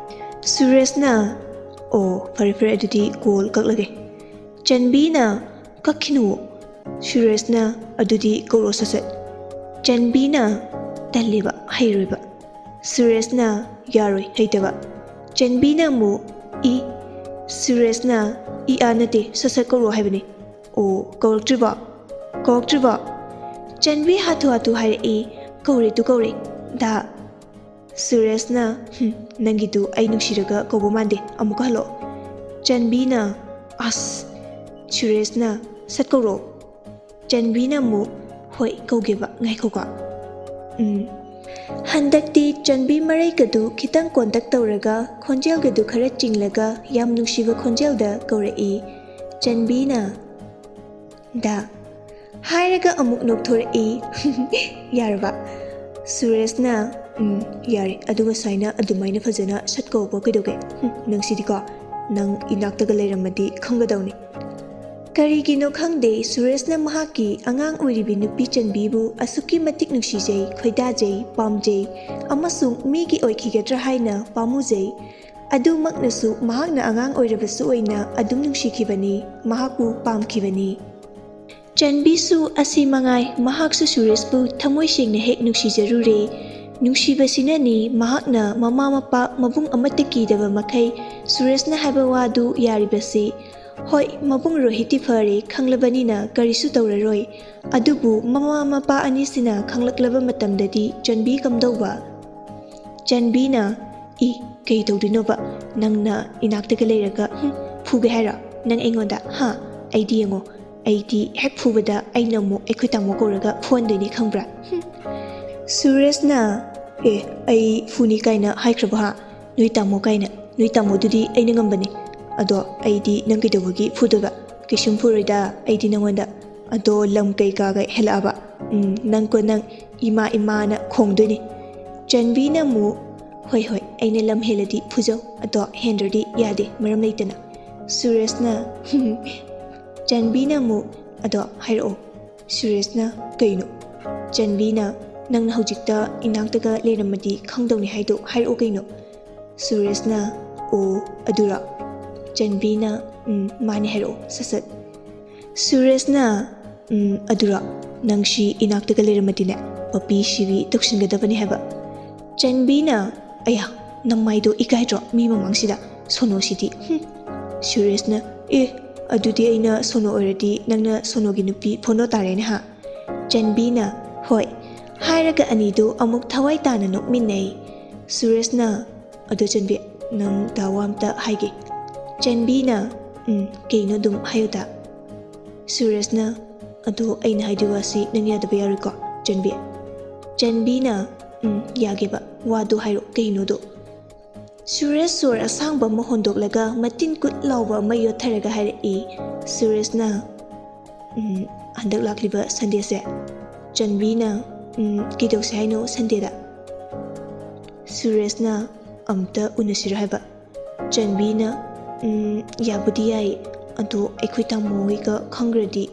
ꯁꯨꯔꯦꯁꯅ, "ꯑꯣ, ꯐꯔꯦ, ꯐꯔꯦ, ꯑꯗꯨꯗꯤ call ꯀꯛꯂꯒꯦ꯫" ꯆꯟꯕꯤꯅ, "ꯀꯛꯈꯤꯅꯨ꯫" ꯁꯨꯔꯦꯁꯅ, "ꯑꯗꯨꯗꯤ ꯀꯧꯔꯛꯑꯣ ꯁꯠ ꯁꯠ꯫" ꯆꯟꯕꯤꯅ, "ꯇꯜꯂꯦꯕ, ꯍꯩꯔꯣꯏꯕ꯫" ꯁꯨꯔꯦꯁꯅ, "ꯌꯥꯔꯣꯏ, ꯍꯩꯇꯕ꯫" ꯆꯟꯕꯤꯅ ꯑꯃꯨꯛ, "ꯏ꯫" ꯁꯨꯔꯦꯁꯅ, "ꯏ ꯑꯥ ꯅꯠꯇꯦ, ꯁꯠ ꯁꯠ ꯀꯧꯔꯛꯑꯣ ꯍꯥꯏꯕꯅꯤ꯫" "ꯑꯣ, ꯀꯧꯔꯛꯇ꯭ꯔꯤꯕꯣ? ꯀꯧꯔꯛꯇ꯭ꯔꯤꯕꯣ?" ꯆꯟꯕꯤ ꯍꯥꯊꯨ ꯍꯥꯊꯨ ꯍꯥꯏꯔꯛꯏ, "ꯀꯧꯔꯦ ꯇꯨ, ꯀꯧꯔꯦ, ꯗꯥ꯫" ꯁꯨꯔꯦꯁꯅ, "ꯍꯨꯝ, ꯅꯪꯒꯤꯗꯨ ꯑꯩ ꯅꯨꯡꯁꯤꯔꯒ ꯀꯧꯕ ꯃꯥꯟꯗꯦ, ꯑꯃꯨꯛꯀ ꯍꯜꯂꯣ꯫" ꯆꯟꯕꯤꯅ, "ꯑꯁ꯫" ꯁꯨꯔꯦꯁꯅ, "ꯁꯠ ꯀꯧꯔꯣ꯫" ꯆꯟꯕꯤꯅ ꯑꯃꯨꯛ, "ꯍꯣꯏ, ꯀꯧꯒꯦꯕ, ꯉꯥꯏꯈꯣꯀꯣ꯫ ꯎꯝ꯫" ꯍꯟꯗꯛꯇꯤ ꯆꯟꯕꯤ ꯃꯔꯩꯀꯗꯨ ꯈꯤꯇꯪ ꯀꯣꯟꯇꯛ ꯇꯧꯔꯒ, ꯈꯣꯟꯖꯦꯜꯒꯗꯨ ꯈꯔ ꯆꯤꯡꯂꯒ, ꯌꯥꯝ ꯅꯨꯡꯁꯤꯕ ꯈꯣꯟꯖꯦꯜꯗ ꯀꯧꯔꯛꯏ꯫ ꯆꯟꯕꯤꯅ, "ꯗꯥ꯫" ꯍꯥꯏꯔꯒ ꯑꯃꯨꯛ ꯅꯣꯛꯊꯣꯔꯛꯏ꯫ ꯌꯥꯔꯕ? ꯁꯨꯔꯦꯁꯅ, "ꯎꯝ, ꯌꯥꯔꯦ꯫ ꯑꯗꯨꯒ ꯁꯨꯃꯥꯏꯅ ꯑꯗꯨꯃꯥꯏꯅ ꯐꯖꯅ ꯁꯠ ꯀꯧꯕ ꯀꯩꯗꯧꯒꯦ? ꯍꯨꯝ, ꯅꯪꯁꯤꯗꯤꯀꯣ, ꯅꯪ ꯏꯅꯥꯛꯇꯒ ꯂꯩꯔꯝꯃꯗꯤ ꯈꯪꯒꯗꯧꯅꯤ꯫" ꯀꯔꯤꯒꯤꯅꯣ ꯈꯪꯗꯦ, ꯁꯨꯔꯦꯁꯅ ꯃꯍꯥꯛꯀꯤ ꯑꯉꯥꯡ ꯑꯣꯏꯔꯤꯕꯤ ꯅꯨꯄꯤ ꯆꯟꯕꯤꯕꯨ ꯑꯁꯨꯛꯀꯤ ꯃꯇꯤꯛ ꯅꯨꯡꯁꯤꯖꯩ, ꯈꯣꯏꯗꯥꯖꯩ, ꯄꯥꯝꯖꯩ, ꯑꯃꯁꯨꯡ ꯃꯤꯒꯤ ꯑꯣꯏꯈꯤꯒꯗ꯭ꯔꯥ ꯍꯥꯏꯅ ꯄꯥꯝꯃꯨꯖꯩ꯫ ꯑꯗꯨꯃꯛꯅꯁꯨ ꯃꯍꯥꯛꯅ ꯑꯉꯥꯡ ꯑꯣꯏꯔꯕꯁꯨ ꯑꯣꯏꯅ ꯑꯗꯨꯝ ꯅꯨꯡꯁꯤꯈꯤꯕꯅꯤ, ꯃꯍꯥꯛꯄꯨ ꯄꯥꯝꯈꯤꯕꯅꯤ꯫ ꯆꯟꯕꯤꯁꯨ ꯑꯁꯤ ꯃꯉꯥꯏ, ꯃꯍꯥꯛꯁꯨ ꯁꯨꯔꯦꯁꯄꯨ ꯊꯃꯣꯏ ꯁꯦꯡꯅ ꯍꯦꯛ ꯅꯨꯡꯁꯤꯖꯔꯨꯔꯦ꯫ ꯅꯨꯡꯁꯤꯕꯁꯤꯅꯅꯤ ꯃꯍꯥꯛꯅ ꯃꯃꯥ ꯃꯄꯥ ꯃꯕꯨꯡ ꯑꯃꯠꯇ ꯀꯤꯗꯕ ꯃꯈꯩ ꯁꯨꯔꯦꯁꯅ ꯍꯥꯏꯕ ꯋꯥꯗꯨ ꯌꯥꯔꯤꯕꯁꯤ꯫ ꯍꯣꯏ, ꯃꯕꯨꯡ ꯔꯣꯍꯤꯠꯇꯤ ꯐꯔꯦ, ꯈꯪꯂꯕꯅꯤꯅ ꯀꯔꯤꯁꯨ ꯇꯧꯔꯔꯣꯏ꯫ ꯑꯗꯨꯕꯨ ꯃꯃꯥ ꯃꯄꯥ ꯑꯅꯤꯁꯤꯅ ꯈꯪꯂꯛꯂꯕ ꯃꯇꯝꯗꯗꯤ ꯆꯟꯕꯤ ꯀꯝꯗꯧꯕ? ꯆꯟꯕꯤꯅ, "ꯏ, ꯀꯩ ꯇꯧꯗꯣꯏꯅꯣꯕ? ꯅꯪꯅ ꯏꯅꯥꯛꯇꯒ ꯂꯩꯔꯒ, ꯍꯨꯝ, ꯐꯨꯒꯦ ꯍꯥꯏꯔꯣ? ꯅꯪ ꯑꯩꯉꯣꯟꯗ, ꯍꯥ? ꯑꯩꯗꯤ ꯌꯦꯡꯉꯣ, ꯑꯩꯗꯤ ꯍꯦꯛ ꯐꯨꯕꯗ ꯑꯩꯅ ꯑꯃꯨꯛ ꯑꯩꯈꯣꯏ ꯇꯥꯃꯣ ꯀꯧꯔꯒ ꯐꯨꯍꯟꯗꯣꯏꯅꯤ, ꯈꯪꯕ꯭ꯔꯥ?" ꯍꯨꯝ꯫ ꯁꯨꯔꯦꯁꯅ, "ꯑꯦ, ꯑꯩ ꯐꯨꯅꯤ ꯀꯥꯏꯅ ꯍꯥꯏꯈ꯭ꯔꯕ, ꯍꯥ? ꯅꯣꯏ ꯇꯥꯃꯣ ꯀꯥꯏꯅ, ꯅꯣꯏ ꯇꯥꯃꯣꯗꯨꯗꯤ ꯑꯩꯅ ꯉꯝꯕꯅꯤ꯫ ꯑꯗꯣ ꯑꯩꯗꯤ ꯅꯪ ꯀꯩꯗꯧꯕꯒꯤ ꯐꯨꯗꯣꯏꯕ? ꯀꯩꯁꯨꯝ ꯐꯨꯔꯣꯏꯗ ꯑꯩꯗꯤ ꯅꯪꯉꯣꯟꯗ꯫ ꯑꯗꯣ ꯂꯝ ꯀꯩꯀꯥꯒ ꯍꯦꯜꯂꯛꯑꯕ, ꯎꯝ, ꯅꯪꯀꯣ ꯅꯪ, ꯏꯃꯥ ꯏꯃꯥꯅ ꯈꯣꯡꯗꯣꯏꯅꯤ꯫" ꯆꯟꯕꯤꯅ ꯑꯃꯨꯛ, "ꯍꯣꯏ ꯍꯣꯏ, ꯑꯩꯅ ꯂꯝ ꯍꯦꯜꯂꯗꯤ ꯐꯨꯖꯧ, ꯑꯗꯣ ꯍꯦꯟꯗ꯭ꯔꯗꯤ ꯌꯥꯗꯦ, ꯃꯔꯝ ꯂꯩꯇꯅ"꯫ ꯁꯨꯔꯦꯁꯅ "ꯆꯟꯕꯤꯅ ꯑꯃꯨꯛ ꯑꯗꯣ ꯍꯥꯏꯔꯛꯑꯣ"꯫ ꯁꯨꯔꯦꯁꯅ "ꯀꯩꯅꯣ?" ꯆꯟꯕꯤꯅ "ꯅꯪꯅ ꯍꯧꯖꯤꯛꯇ ꯏꯅꯥꯛꯇꯒ ꯂꯩꯔꯝꯃꯗꯤ ꯈꯪꯗꯧꯅꯤ ꯍꯥꯏꯗꯣ ꯍꯥꯏꯔꯛꯑꯣ ꯀꯩꯅꯣ"꯫ ꯁꯨꯔꯦꯁꯅ "ꯑꯣ, ꯑꯗꯨꯔꯣ?" ꯆꯟꯕꯤꯅ "ꯎꯝ, ꯃꯥꯅꯦ, ꯍꯥꯏꯔꯛꯑꯣ ꯁꯠ ꯁꯠ"꯫ ꯁꯨꯔꯦꯁꯅ "ꯎꯝ, ꯑꯗꯨꯔꯣ? ꯅꯪꯁꯤ ꯏꯅꯥꯛꯇꯒ ꯂꯩꯔꯝꯃꯗꯤꯅꯦ, ꯄꯄꯤ ꯁꯤꯕꯤ ꯇꯧꯁꯤꯟꯒꯗꯕꯅꯤ ꯍꯥꯏꯕ"꯫ ꯆꯟꯕꯤꯅ "ꯑꯌꯥ, ꯅꯃꯥꯏꯗꯣ ꯏꯀꯥꯏꯗ꯭ꯔꯣ ꯃꯤ ꯃꯃꯥꯡꯁꯤꯗ? ꯁꯣꯅꯣꯁꯤꯗꯤ, ꯍꯨꯝ"꯫ ꯁꯨꯔꯦꯁꯅ "ꯑꯦ, ꯑꯗꯨꯗꯤ ꯑꯩꯅ ꯁꯣꯅꯣ ꯑꯣꯏꯔꯗꯤ ꯅꯪꯅ ꯁꯣꯅꯣꯒꯤ ꯅꯨꯄꯤ ꯐꯣꯅꯣ ꯇꯥꯔꯦꯅꯦ ꯍꯥ"꯫ ꯆꯟꯕꯤꯅ "ꯍꯣꯏ"꯫ ꯍꯥꯏꯔꯒ ꯑꯅꯤꯗꯨ ꯑꯃꯨꯛ ꯊꯋꯥꯏ ꯇꯥꯅ ꯅꯣꯛꯃꯤꯟꯅꯩ꯫ ꯁꯨꯔꯦꯁꯅ "ꯑꯗꯣ ꯆꯟꯕꯤ, ꯅꯪ ꯗꯥ ꯋꯥ ꯑꯝꯇ ꯍꯥꯏꯒꯦ"꯫ ꯆꯟꯕꯤꯅ "ꯎꯝ, ꯀꯩꯅꯣ ꯑꯗꯨꯝ ꯍꯥꯏꯌꯨꯗ"꯫ ꯁꯨꯔꯦꯁꯅ "ꯑꯗꯣ ꯑꯩꯅ ꯍꯥꯏꯗꯣꯏ ꯋꯥꯁꯤ ꯅꯪ ꯌꯥꯗꯕ ꯌꯥꯔꯣꯏꯀꯣ, ꯆꯟꯕꯤ"꯫ ꯆꯟꯕꯤꯅ "ꯎꯝ, ꯌꯥꯒꯦꯕ, ꯋꯥꯗꯣ ꯍꯥꯏꯔꯣ, ꯀꯩꯅꯣꯗꯣ"꯫ ꯁꯨꯔꯦꯁ ꯁꯣꯔ ꯑꯁꯥꯡꯕ ꯑꯃ ꯍꯣꯟꯗꯣꯛꯂꯒ ꯃꯇꯤꯟ ꯀꯨꯠ ꯂꯥꯎꯕ ꯑꯃ ꯌꯣꯠꯊꯔꯒ ꯍꯥꯏꯔꯛꯏ꯫ ꯁꯨꯔꯦꯁꯅ "ꯎꯝ, ꯍꯟꯗꯛ ꯂꯥꯛꯂꯤꯕ ꯁꯟꯗꯦꯁꯦ"꯫ ꯆꯟꯕꯤꯅ "ꯎꯝ, ꯀꯩꯗꯧꯁꯦ ꯍꯥꯏꯅꯣ ꯁꯟꯗꯦꯗ"꯫ ꯁꯨꯔꯦꯁꯅ "ꯑꯝꯇ ꯎꯅꯁꯤꯔ ꯍꯥꯏꯕ"꯫ ꯆꯟꯕꯤꯅ "ꯎꯝ, ꯌꯥꯕꯨꯗꯤ ꯌꯥꯏ, ꯑꯗꯣ ꯑꯩꯈꯣꯏ ꯇꯥꯃꯣ ꯍꯣꯏꯒ ꯈꯪꯈ꯭ꯔꯗꯤ"꯫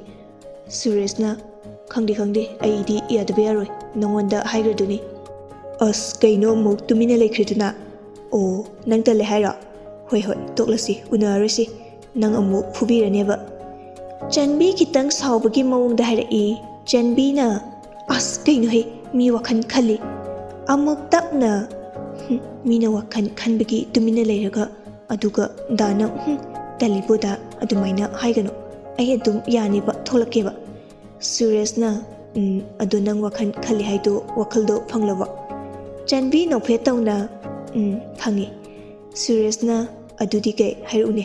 ꯁꯨꯔꯦꯁꯅ "ꯈꯪꯗꯦ, ꯈꯪꯗꯦ, ꯑꯩꯗꯤ ꯌꯥꯗꯕ ꯌꯥꯔꯣꯏ, ꯅꯉꯣꯟꯗ ꯍꯥꯏꯈ꯭ꯔꯗꯨꯅꯤ"꯫ "ꯑꯁ, ꯀꯩꯅꯣ ꯑꯃꯨꯛ ꯇꯨꯃꯤꯟꯅ ꯂꯩꯈ꯭ꯔꯤꯗꯨꯅ? ꯑꯣ, ꯅꯪ ꯇꯜꯂꯦ ꯍꯥꯏꯔꯣ? ꯍꯣꯏ, ꯍꯣꯏ, ꯇꯣꯛꯂꯁꯤ, ꯎꯅꯔꯔꯣꯏꯁꯤ, ꯅꯪ ꯑꯃꯨꯛ ꯐꯨꯕꯤꯔꯅꯦꯕ"꯫ ꯆꯟꯕꯤ ꯈꯤꯇꯪ ꯁꯥꯎꯕꯒꯤ ꯃꯑꯣꯡꯗ ꯍꯥꯏꯔꯛꯏ꯫ ꯆꯟꯕꯤꯅ "ꯑꯁ, ꯀꯩꯅꯣꯍꯦ, ꯃꯤ ꯋꯥꯈꯜ ꯈꯜꯂꯤ"꯫ ꯑꯃꯨꯛ ꯇꯞꯅ "ꯍꯨꯝ, ꯃꯤꯅ ꯋꯥꯈꯜ ꯈꯟꯕꯒꯤ ꯇꯨꯃꯤꯟꯅ ꯂꯩꯔꯒ, ꯑꯗꯨꯒ ꯗꯥꯅ ꯍꯨꯝ ꯇꯜꯂꯤꯕꯨꯗ ꯑꯗꯨꯃꯥꯏꯅ ꯍꯥꯏꯒꯅꯨ, ꯑꯩ ꯑꯗꯨꯝ ꯌꯥꯅꯦꯕ, ꯊꯣꯛꯂꯛꯀꯦꯕ"꯫ ꯁꯨꯔꯦꯁꯅ "ꯎꯝ, ꯑꯗꯣ ꯅꯪ ꯋꯥꯈꯜ ꯈꯜꯂꯤ ꯍꯥꯏꯗꯣ ꯋꯥꯈꯜꯗꯣ ꯐꯪꯂꯕꯣ?" ꯆꯟꯕꯤ ꯅꯣꯛꯐꯦꯠ ꯇꯧꯅ "ꯎꯝ, ꯐꯪꯉꯤ"꯫ ꯁꯨꯔꯦꯁꯅ "ꯑꯗꯨꯗꯤ ꯀꯩ ꯍꯥꯏꯔꯛꯎꯅꯦ"꯫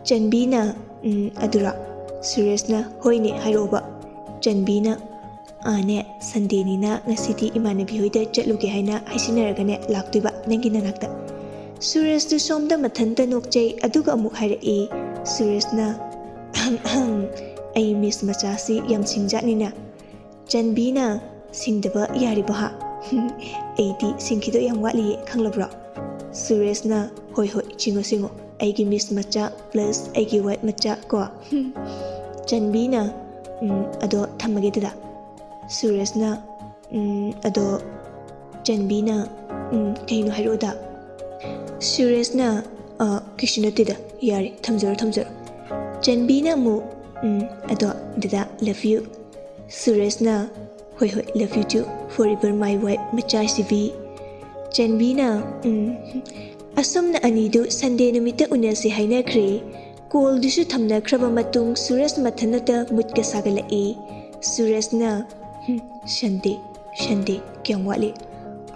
ꯆꯟꯕꯤꯅ "ꯎꯝ, ꯑꯗꯨꯔꯣ?" ꯁꯨꯔꯦꯁꯅ "ꯍꯣꯏꯅꯦ, ꯍꯥꯏꯔꯛꯑꯣꯕ"꯫ ꯆꯟꯕꯤꯅ "ꯑꯥꯅꯦ, ꯁꯟꯗꯦꯅꯤꯅ ꯉꯁꯤꯗꯤ ꯏꯃꯥꯟꯅꯕꯤ ꯍꯣꯏꯗ ꯆꯠꯂꯨꯒꯦ ꯍꯥꯏꯅ ꯍꯥꯏꯁꯤꯟꯅꯔꯒꯅꯦ ꯂꯥꯛꯇꯣꯏꯕ ꯅꯪꯒꯤ ꯅꯅꯥꯛꯇ"꯫ ꯁꯨꯔꯦꯁꯇꯨ ꯁꯣꯝꯗ ꯃꯊꯟꯇ ꯅꯣꯛꯆꯩ, ꯑꯗꯨꯒ ꯑꯃꯨꯛ ꯍꯥꯏꯔꯛꯏ꯫ ꯁꯨꯔꯦꯁꯅ "ꯑꯍꯝ, ꯑꯍꯝ, ꯑꯩ ꯃꯤꯁ ꯃꯆꯥꯁꯤ ꯌꯥꯝ ꯁꯤꯡꯖꯥꯠꯅꯤꯅ"꯫ ꯆꯟꯕꯤꯅ "ꯁꯤꯡꯗꯕ ꯌꯥꯔꯤꯕꯣ ꯍꯥ?" ꯑꯩꯗꯤ ꯁꯤꯡꯈꯤꯗꯣꯏ ꯌꯥꯝ ꯋꯥꯠꯂꯤꯌꯦ, ꯈꯪꯂꯕ꯭ꯔꯣ? ꯁꯨꯔꯦꯁꯅ, "ꯍꯣꯏ ꯍꯣꯏ, ꯁꯤꯡꯉꯣ ꯁꯤꯡꯉꯣ, ꯑꯩꯒꯤ ꯃꯤꯁ ꯃꯆꯥ plus ꯑꯩꯒꯤ ꯋꯥꯏꯐ ꯃꯆꯥ ꯀꯣ꯫" ꯆꯟꯕꯤꯅ, "ꯎꯝ, ꯑꯗꯣ ꯊꯝꯃꯒꯦ ꯗꯗꯥ꯫" ꯁꯨꯔꯦꯁꯅ, "ꯎꯝ, ꯑꯗꯣ ꯆꯟꯕꯤꯅ, ꯎꯝ, ꯀꯩꯅꯣ ꯍꯥꯏꯔꯛꯑꯣꯗ?" ꯁꯨꯔꯦꯁꯅ, "ꯑ, ꯀꯩꯁꯨ ꯅꯠꯇꯦꯗ, ꯌꯥꯔꯦ, ꯊꯝꯖꯔꯣ, ꯊꯝꯖꯔꯣ꯫" ꯆꯟꯕꯤꯅ ꯑꯃꯨꯛ, "ꯎꯝ, ꯑꯗꯣ ꯗꯗꯥ, love you꯫" ꯁꯨꯔꯦꯁꯅ, "ꯍꯣꯏ ꯍꯣꯏ, love you too, forever my wife, ꯃꯆꯥꯁꯤꯕꯤ꯫" ꯆꯟꯕꯤꯅ, "ꯎꯝ, ꯑꯁꯨꯝꯅ ꯑꯅꯤꯗꯨ ꯁꯟꯗꯦ ꯅꯨꯃꯤꯠꯇ ꯎꯅꯁꯤ ꯍꯥꯏꯅꯈ꯭ꯔꯦ꯫" ꯀꯣꯜꯗꯨꯁꯨ ꯊꯝꯅꯈ꯭ꯔꯕ ꯃꯇꯨꯡ ꯁꯨꯔꯦꯁ ꯃꯊꯟꯇ ꯃꯨꯠꯀ ꯁꯥꯒꯠꯂꯛꯏ꯫ ꯁꯨꯔꯦꯁꯅ, "ꯍꯨꯝ, ꯁꯟꯗꯦ, ꯁꯟꯗꯦ, ꯀꯌꯥꯝ ꯋꯥꯠꯂꯤ?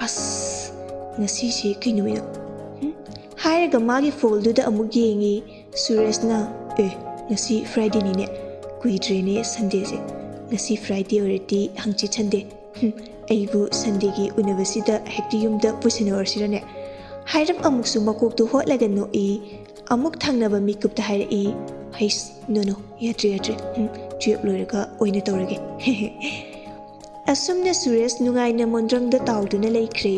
ꯑꯁ, ꯉꯁꯤꯁꯦ ꯀꯩ ꯅꯨꯃꯤꯠꯅꯣ? ꯍꯨꯝ?" ꯍꯥꯏꯔꯒ ꯃꯥꯒꯤ ꯐꯣꯜꯗꯨꯗ ꯑꯃꯨꯛ ꯌꯦꯡꯉꯤ꯫ ꯁꯨꯔꯦꯁꯅ, "ꯑꯦ, ꯉꯁꯤ ꯐ꯭ꯔꯥꯏꯗꯦꯅꯤꯅꯦ, ꯀꯨꯏꯗ꯭ꯔꯦꯅꯦ ꯁꯟꯗꯦꯁꯦ꯫ ꯉꯁꯤ ꯐ꯭ꯔꯥꯏꯗꯦ ꯑꯣꯏꯔꯗꯤ ꯍꯪꯆꯤꯠ ꯁꯟꯗꯦ꯫ ꯍꯨꯝ, ꯑꯩꯕꯨ ꯁꯟꯗꯦꯒꯤ ꯎꯅꯕꯁꯤꯗ ꯍꯦꯛꯇ ꯌꯨꯝꯗ ꯄꯨꯁꯤꯟꯅꯔꯁꯤꯔꯅꯦ?" ꯍꯥꯏꯔꯞ ꯑꯃꯨꯛꯁꯨ ꯃꯀꯣꯛꯇꯨ ꯍꯣꯠꯂꯒ ꯅꯣꯛꯏ꯫ ꯑꯃꯨꯛ ꯊꯪꯅꯕ ꯃꯤꯀꯨꯞꯇ ꯍꯥꯏꯔꯛꯏ, "ꯍꯩꯁ, no, no, ꯌꯥꯗ꯭ꯔꯦ, ꯌꯥꯗ꯭ꯔꯦ꯫ ꯎꯝ, ꯇꯨꯌꯦꯜꯞ ꯂꯣꯏꯔꯒ ꯑꯣꯏꯅ ꯇꯧꯔꯒꯦ꯫" ꯑꯁꯨꯝꯅ ꯁꯨꯔꯦꯁ ꯅꯨꯡꯉꯥꯏꯅ ꯃꯣꯟꯗ꯭ꯔꯪꯗ ꯇꯥꯎꯗꯨꯅ ꯂꯩꯈ꯭ꯔꯦ꯫